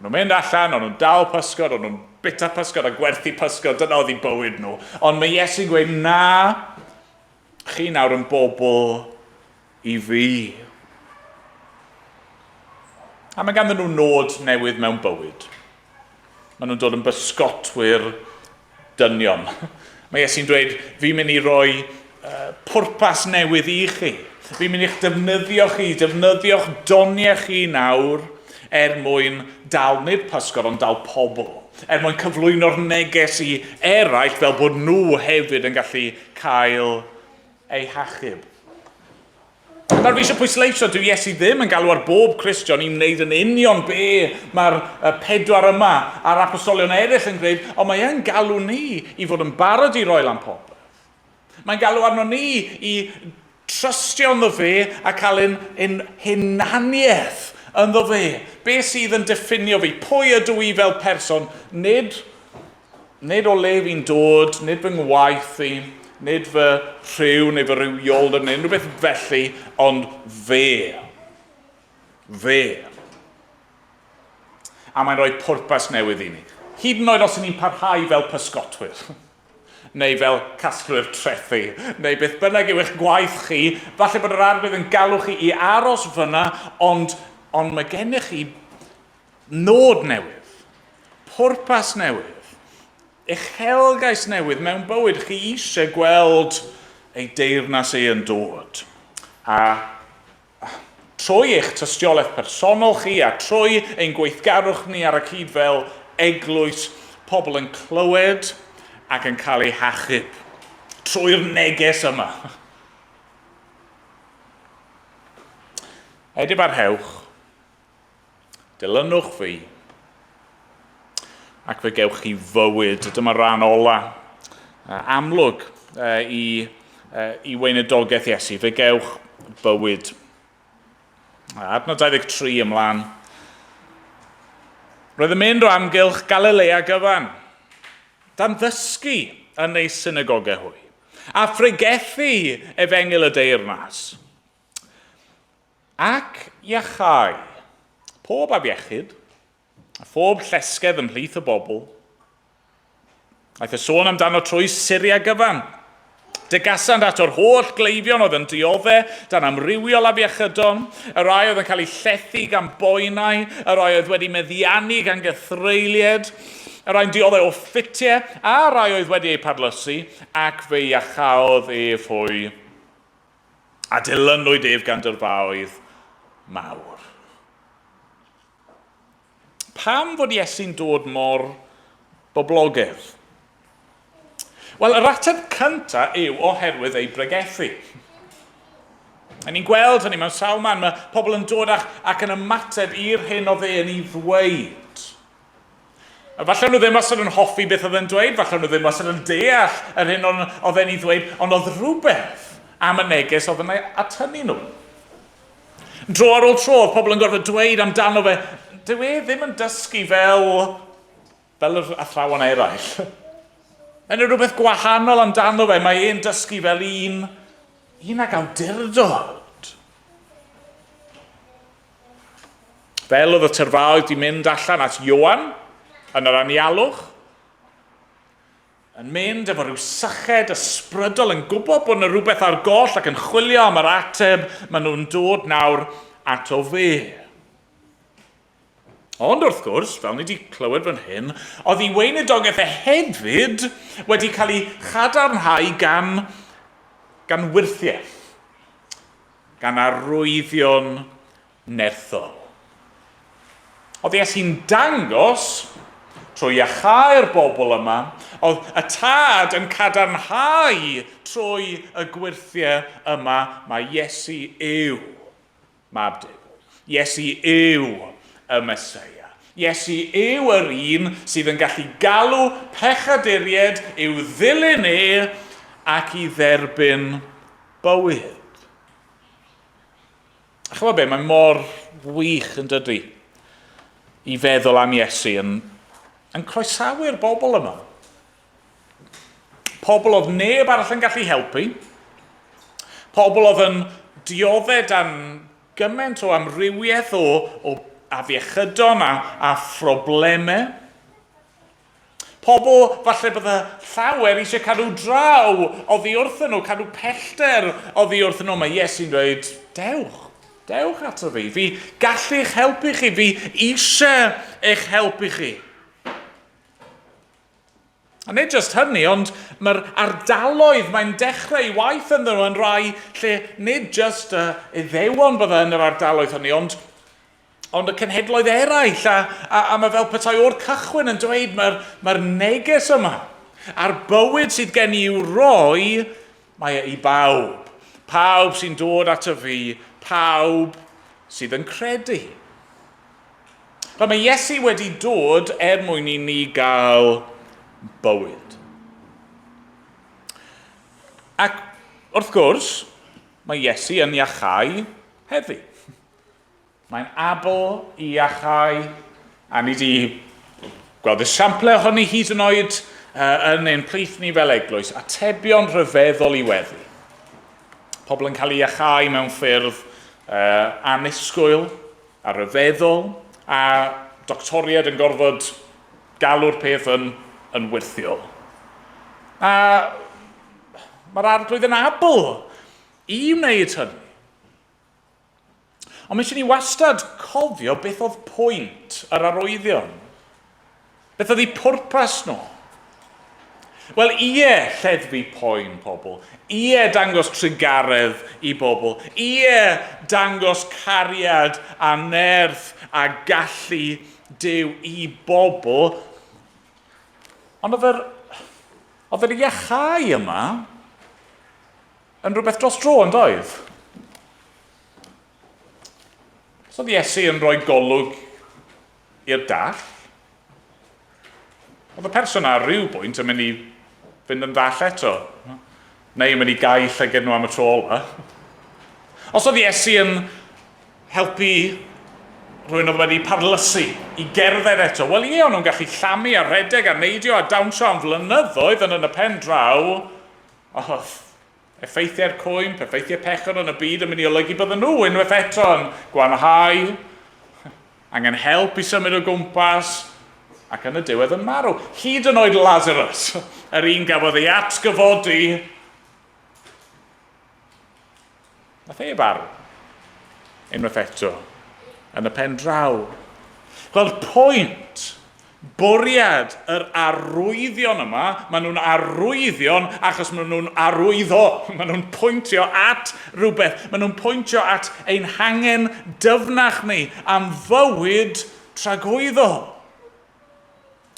O'n nhw'n mynd allan, o'n nhw'n dal pysgod, o'n nhw'n bita pysgod a gwerthu pysgod, dyna oedd eu bywyd nhw. Ond mae Iesu'n gweud, na, chi nawr yn bobl i fi. A mae ganddyn nhw nod newydd mewn bywyd. Maen nhw'n dod yn bysgotwyr dynion. Mae Iesu'n dweud, fi'n mynd i roi pwrpas newydd i chi. Fi'n mynd i'ch defnyddio chi, defnyddio'ch doniau chi nawr er mwyn dal nid pysgod ond dal pobl. Er mwyn cyflwyno'r neges i eraill fel bod nhw hefyd yn gallu cael eu hachub. Nawr fi eisiau pwysleisio, dyw Iesu ddim yn galw ar bob Cristion i wneud yn union be mae'r pedwar yma a'r apostolion eraill yn gwneud, ond mae e'n galw ni i fod yn barod i roi lan popeth. Mae'n galw arno ni i trystio ynddo fe a cael ein, ein hunaniaeth ynddo fe. Be sydd yn diffinio fi? Pwy ydw i fel person? Nid Nid o le fi'n dod, nid fy ngwaith i, nid fy rhyw neu fy rhywioldeb neu unrhyw beth felly, ond fe. Fe. A mae'n rhoi pwrpas newydd i ni. Hyd yn oed os ydyn ni'n parhau fel pysgotwyr, neu fel casglwyr trethi, neu beth bynnag yw eich gwaith chi, falle bod yr arglwydd yn galw chi i aros fyna, ond, ond mae gennych chi nod newydd, pwrpas newydd, uchelgais newydd mewn bywyd. Chi eisiau gweld ei deyrnas ei yn dod. A trwy eich tystiolaeth personol chi a trwy ein gweithgarwch ni ar y cyd fel eglwys, pobl yn clywed ac yn cael eu hachub trwy'r neges yma. Edifarhewch. Dilynwch fi, ac fe gewch chi fywyd. Dyma ran ola amlwg i, i weinidogaeth Iesu. Fe gewch bywyd. Adnod 23 ymlaen. Roedd yn mynd o amgylch Galilea gyfan, dan ddysgu yn ei synagogau hwy, a phregethu efengyl y deyrnas. Ac iachau pob afiechyd a phob llesgedd ymhlith y bobl. Aeth y sôn amdano trwy Syria gyfan. Dygasant at o'r holl gleifion oedd yn diodde dan amrywiol afiechydon, y rhai oedd yn cael eu llethu gan boenau, y rhai oedd wedi meddiannu gan gythreulied, y rhai'n diodde o ffitiau, a rhai oedd wedi eu parlysu, ac fe iachaodd ef hwy. A dilynwyd ef gan dyrfaoedd mawr. Pam fod Iesu'n dod mor boblogaidd? Wel, yr ateb cyntaf yw oherwydd ei bregethu. A ni'n gweld hynny mewn sawl man. Mae pobl yn dod ac, ac yn ymateb i'r hyn oedd e'n ei ddweud. A falle nhw ddim wastad yn hoffi beth oedd e'n dweud, falle nhw ddim wastad yn deall yr hyn oedd e'n ei ddweud, ond oedd rhywbeth am y neges oedd yn ei atynnu nhw. Dro ar ôl tro, oedd pobl yn gorfod dweud amdano fe, dyw e ddim yn dysgu fel, fel yr athrawon eraill. Mae yna rhywbeth gwahanol amdano fe, mae e'n dysgu fel un, un ag awdurdod. Fel oedd y tyrfaoedd di mynd allan at Ioan yn yr anialwch, yn mynd efo rhyw syched ysbrydol, yn gwybod bod yna rhywbeth ar goll ac yn chwilio am yr ateb, maen nhw'n dod nawr ato fe. Ond wrth gwrs, fel ni wedi clywed fan hyn, oedd ei weinidogaeth e hefyd wedi cael ei chadarnhau gan, gan wyrthiau, gan arwyddion nerthol. Oedd Iesu'n dangos, trwy iacháu'r bobl yma, oedd y tad yn cadarnhau trwy y gwyrthiau yma, mae Iesu yw Mab Duw. Iesu yw y Meseia. Iesu yw yr un sydd yn gallu galw pechaduriaid i'w ddilyn e ac i dderbyn bywyd. A chymod be, mae mor wych yn dydy i feddwl am Iesu yn, yn croesawu'r bobl yma. Pobl oedd neb arall yn gallu helpu. Pobl oedd yn dioddef dan gymaint o amrywiaeth o, o afiechydon a, a phroblemau. Pobl falle bydde llawer eisiau cadw draw oddi wrthyn nhw, cadw pellter oddi wrthyn nhw. Mae Iesu'n dweud, dewch, dewch ato fi, fi gallu eich helpu chi, fi eisiau eich helpu chi. A nid jyst hynny, ond mae'r ardaloedd mae'n dechrau ei waith ynddyn nhw yn rai lle nid jyst y Iddewon bydde yn yr ardaloedd hynny, ond, ond y cenhedloedd eraill. A, a, a mae fel petai o'r cychwyn yn dweud mae'r mae neges yma a'r bywyd sydd gen i i'w roi, mae e i bawb. Pawb sy'n dod at y fi, pawb sydd yn credu. Wel, mae Iesu wedi dod er mwyn i ni gael bywyd. Ac wrth gwrs, mae Iesu yn iachau heddi. Mae'n abl i iachau, a ni wedi gweld esiample ohoni hyd yn oed uh, yn ein plith ni fel eglwys, atebion rhyfeddol i weddi. Pobl yn cael ei iachau mewn ffyrdd uh, annisgwyl, a rhyfeddol, a doctoriaid yn gorfod galw'r peth yn, yn wyrthiol. A mae'r arglwydd yn abl i wneud hynny. Ond mae eisiau ni wastad cofio beth oedd pwynt yr arwyddion. Beth oedd eu pwrpas nhw? Wel, ie, lleddfu poen pobl. Ie, dangos trugaredd i bobl. Ie, dangos cariad a nerth a gallu Duw i bobl. Ond oedd yr, oedd yr iachau yma yn rhywbeth dros dro, yn doedd? Os oedd Iesu yn rhoi golwg i'r dall. Oedd y person ar ryw bwynt yn mynd i fynd yn ddall eto, neu yn mynd i gau llyged nhw am y tro ola. Os oedd Iesu yn helpu rhywun oedd wedi parlysu i gerdded eto, wel ie, o'n nhw'n gallu llamu a rhedeg a neidio a dawnsio am flynyddoedd yn yn y pen draw, oedd effeithiau'r cwymp, effeithiau pechod yn y byd yn mynd i olygu bydden nhw unwaith eto yn gwanhau, angen help i symud o gwmpas, ac yn y diwedd yn marw. Hyd yn oed Lazarus, yr un gafodd ei atgyfodi, nath e farw. Unwaith eto, yn y pen draw. Gweld pwynt Bwriad yr arwyddion yma, maen nhw'n arwyddion achos maen nhw'n arwyddo, maen nhw'n pwyntio at rhywbeth, maen nhw'n pwyntio at ein hangen dyfnach ni am fywyd tragwyddol.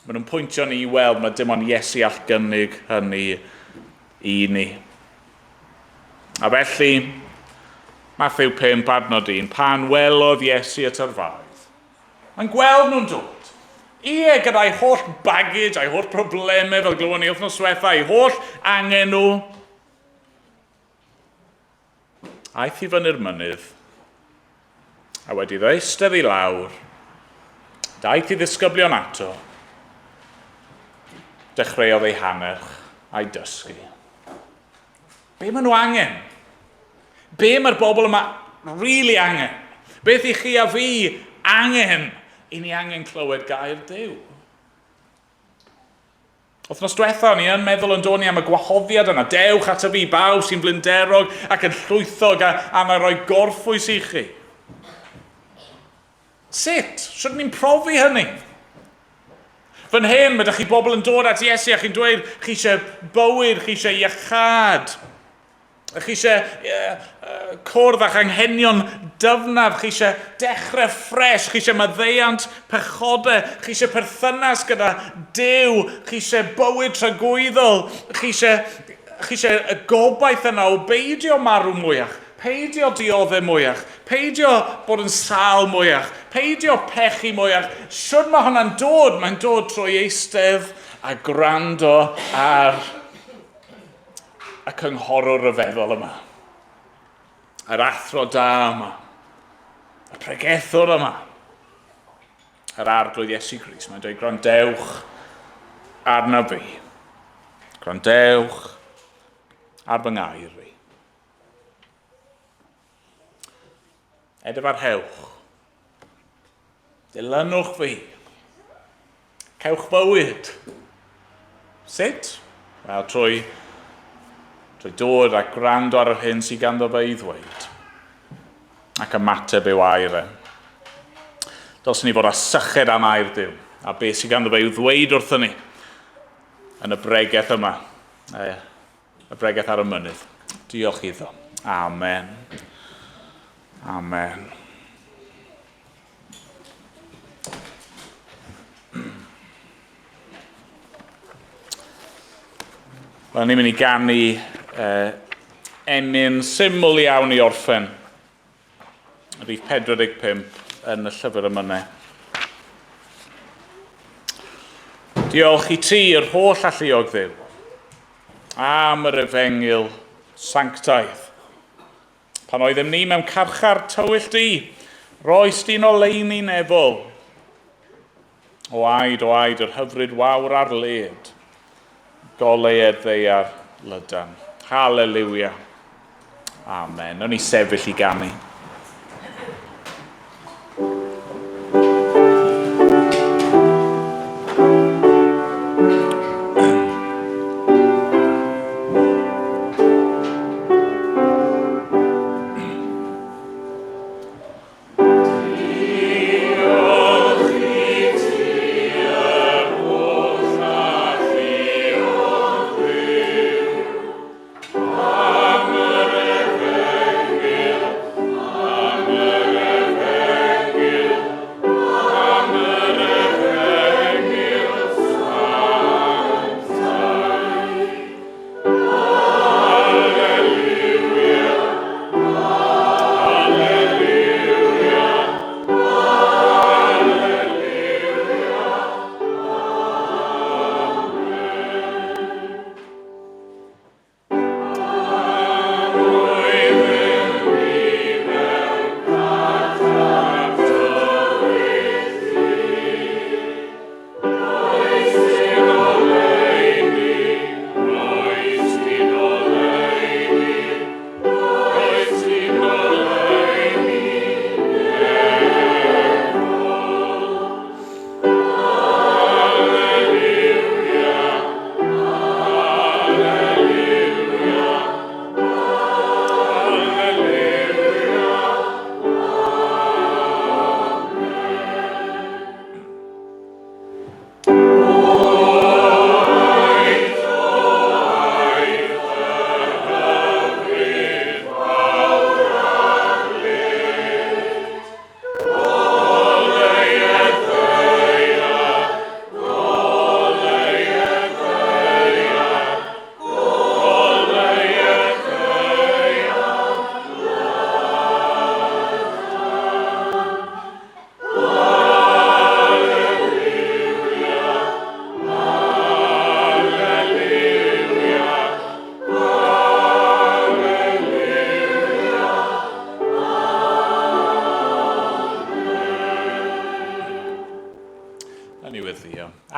Maen nhw'n pwyntio ni i weld mae dim ond Iesu all gynnig hynny i ni. A felly, Mathew 5 adnod 1, pan welodd Iesu y tyrfaoedd, Mae'n gweld nhw'n dod. Ie, gyda'i holl baggage, a'i holl problemau, fel glywon ni wythnos diwetha, ei holl angen nhw. Aeth i fyny'r mynydd, a wedi iddo eistedd i lawr, daeth i ddisgyblion ato, dechreuodd ei hannerch a'i dysgu. Be maen nhw angen? Be mae'r bobl yma really angen? Beth i chi a fi angen? I ni angen clywed gair Duw. Wythnos diwetha, o'n i yn meddwl yn dod ni am y gwahoddiad yna. Dewch at y fi, bawb sy'n flinderog ac yn llwythog a, a mae rhoi gorffwys i chi. Sut? Sut ni'n profi hynny? Fan hyn, mae ydych chi bobl yn dod at Iesu a chi'n dweud, chi eisiau bywyd, chi eisiau iachâd, chi eisiau uh, cwrdd â'ch anghenion dyfnaf, chi eisiau dechrau ffres, chi eisiau maddeuant pechodau, chi eisiau perthynas gyda Duw, chi eisiau bywyd tragwyddol, chi eisiau, chi eisiau y gobaith yna o beidio marw mwyach. Peidio diodde mwyach. Peidio bod yn sâl mwyach. Peidio pechu mwyach. Shwd mae hwnna'n dod? Mae'n dod trwy eistedd a gwrando ar y cynghorwr rhyfeddol yma. Yr athro da yma. Y pregethwr yma. Yr arglwydd Iesu Grist. Mae'n dweud, gwrandewch arna fi. Gwrandewch ar fy ngair fi. Edfarhewch. Dilynwch fi. Cewch fywyd. Sut? Wel, trwy, trwy dod a gwrando ar yr hyn sydd ganddo fe i ddweud. Ac ymateb i'w air e. Dylswn ni fod â syched am air Duw, a beth sydd ganddo fe i'w ddweud wrthyn ni. yn y bregeth yma, y bregeth ar y mynydd. Diolch iddo. Amen. Amen. Wel, ni'n mynd i ganu emyn syml iawn i orffen. Rhif 45 yn y llyfr emynau. Diolch i ti, yr holl alluog Dduw, am yr efengyl sanctaidd. Pan oeddem ni mewn carchar tywyll di, roes di'n oleuni nefol. O aed, o aed, yr hyfryd wawr ar led, goleued ddeiar lydan. Haleluia. Amen. O'n i sefyll i ganu.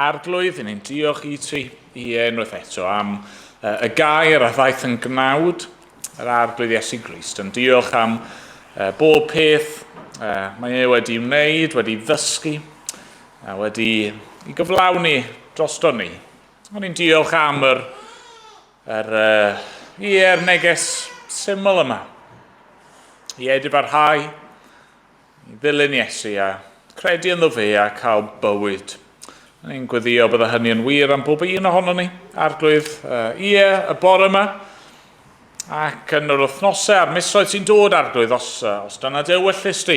Arglwydd, ni'n diolch i ti i unwaith eto am y gair a ddaeth yn gnawd yr Arglwydd Iesu Grist. Yn diolch am bob peth mae e wedi wneud, wedi ddysgu, a wedi i gyflawni drosto ni. O'n i'n diolch am yr, yr, ie'r neges syml yma. I edifarhau, i ddilyn Iesu a credu ynddo fe a cael bywyd. O'n i'n gweddio bydde hynny yn wir am bob un ohono ni, Arglwydd, ie, y bore yma, ac yn yr wythnosau a'r misoedd sy'n dod, Arglwydd, os, os dyna dy ewyllys di,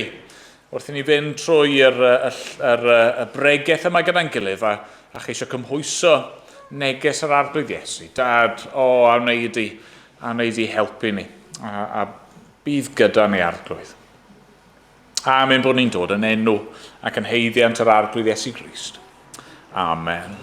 wrth i ni fynd trwy yr, y, yr, y bregeth yma gyda'n gilydd a, a cheisio cymhwyso neges yr Arglwydd Iesu. Dad, o, a wnei di, a wnei di helpu ni, a, a bydd gyda ni, Arglwydd. Amen bod ni'n dod yn enw ac yn haeddiant yr Arglwydd Iesu Grist. Amen.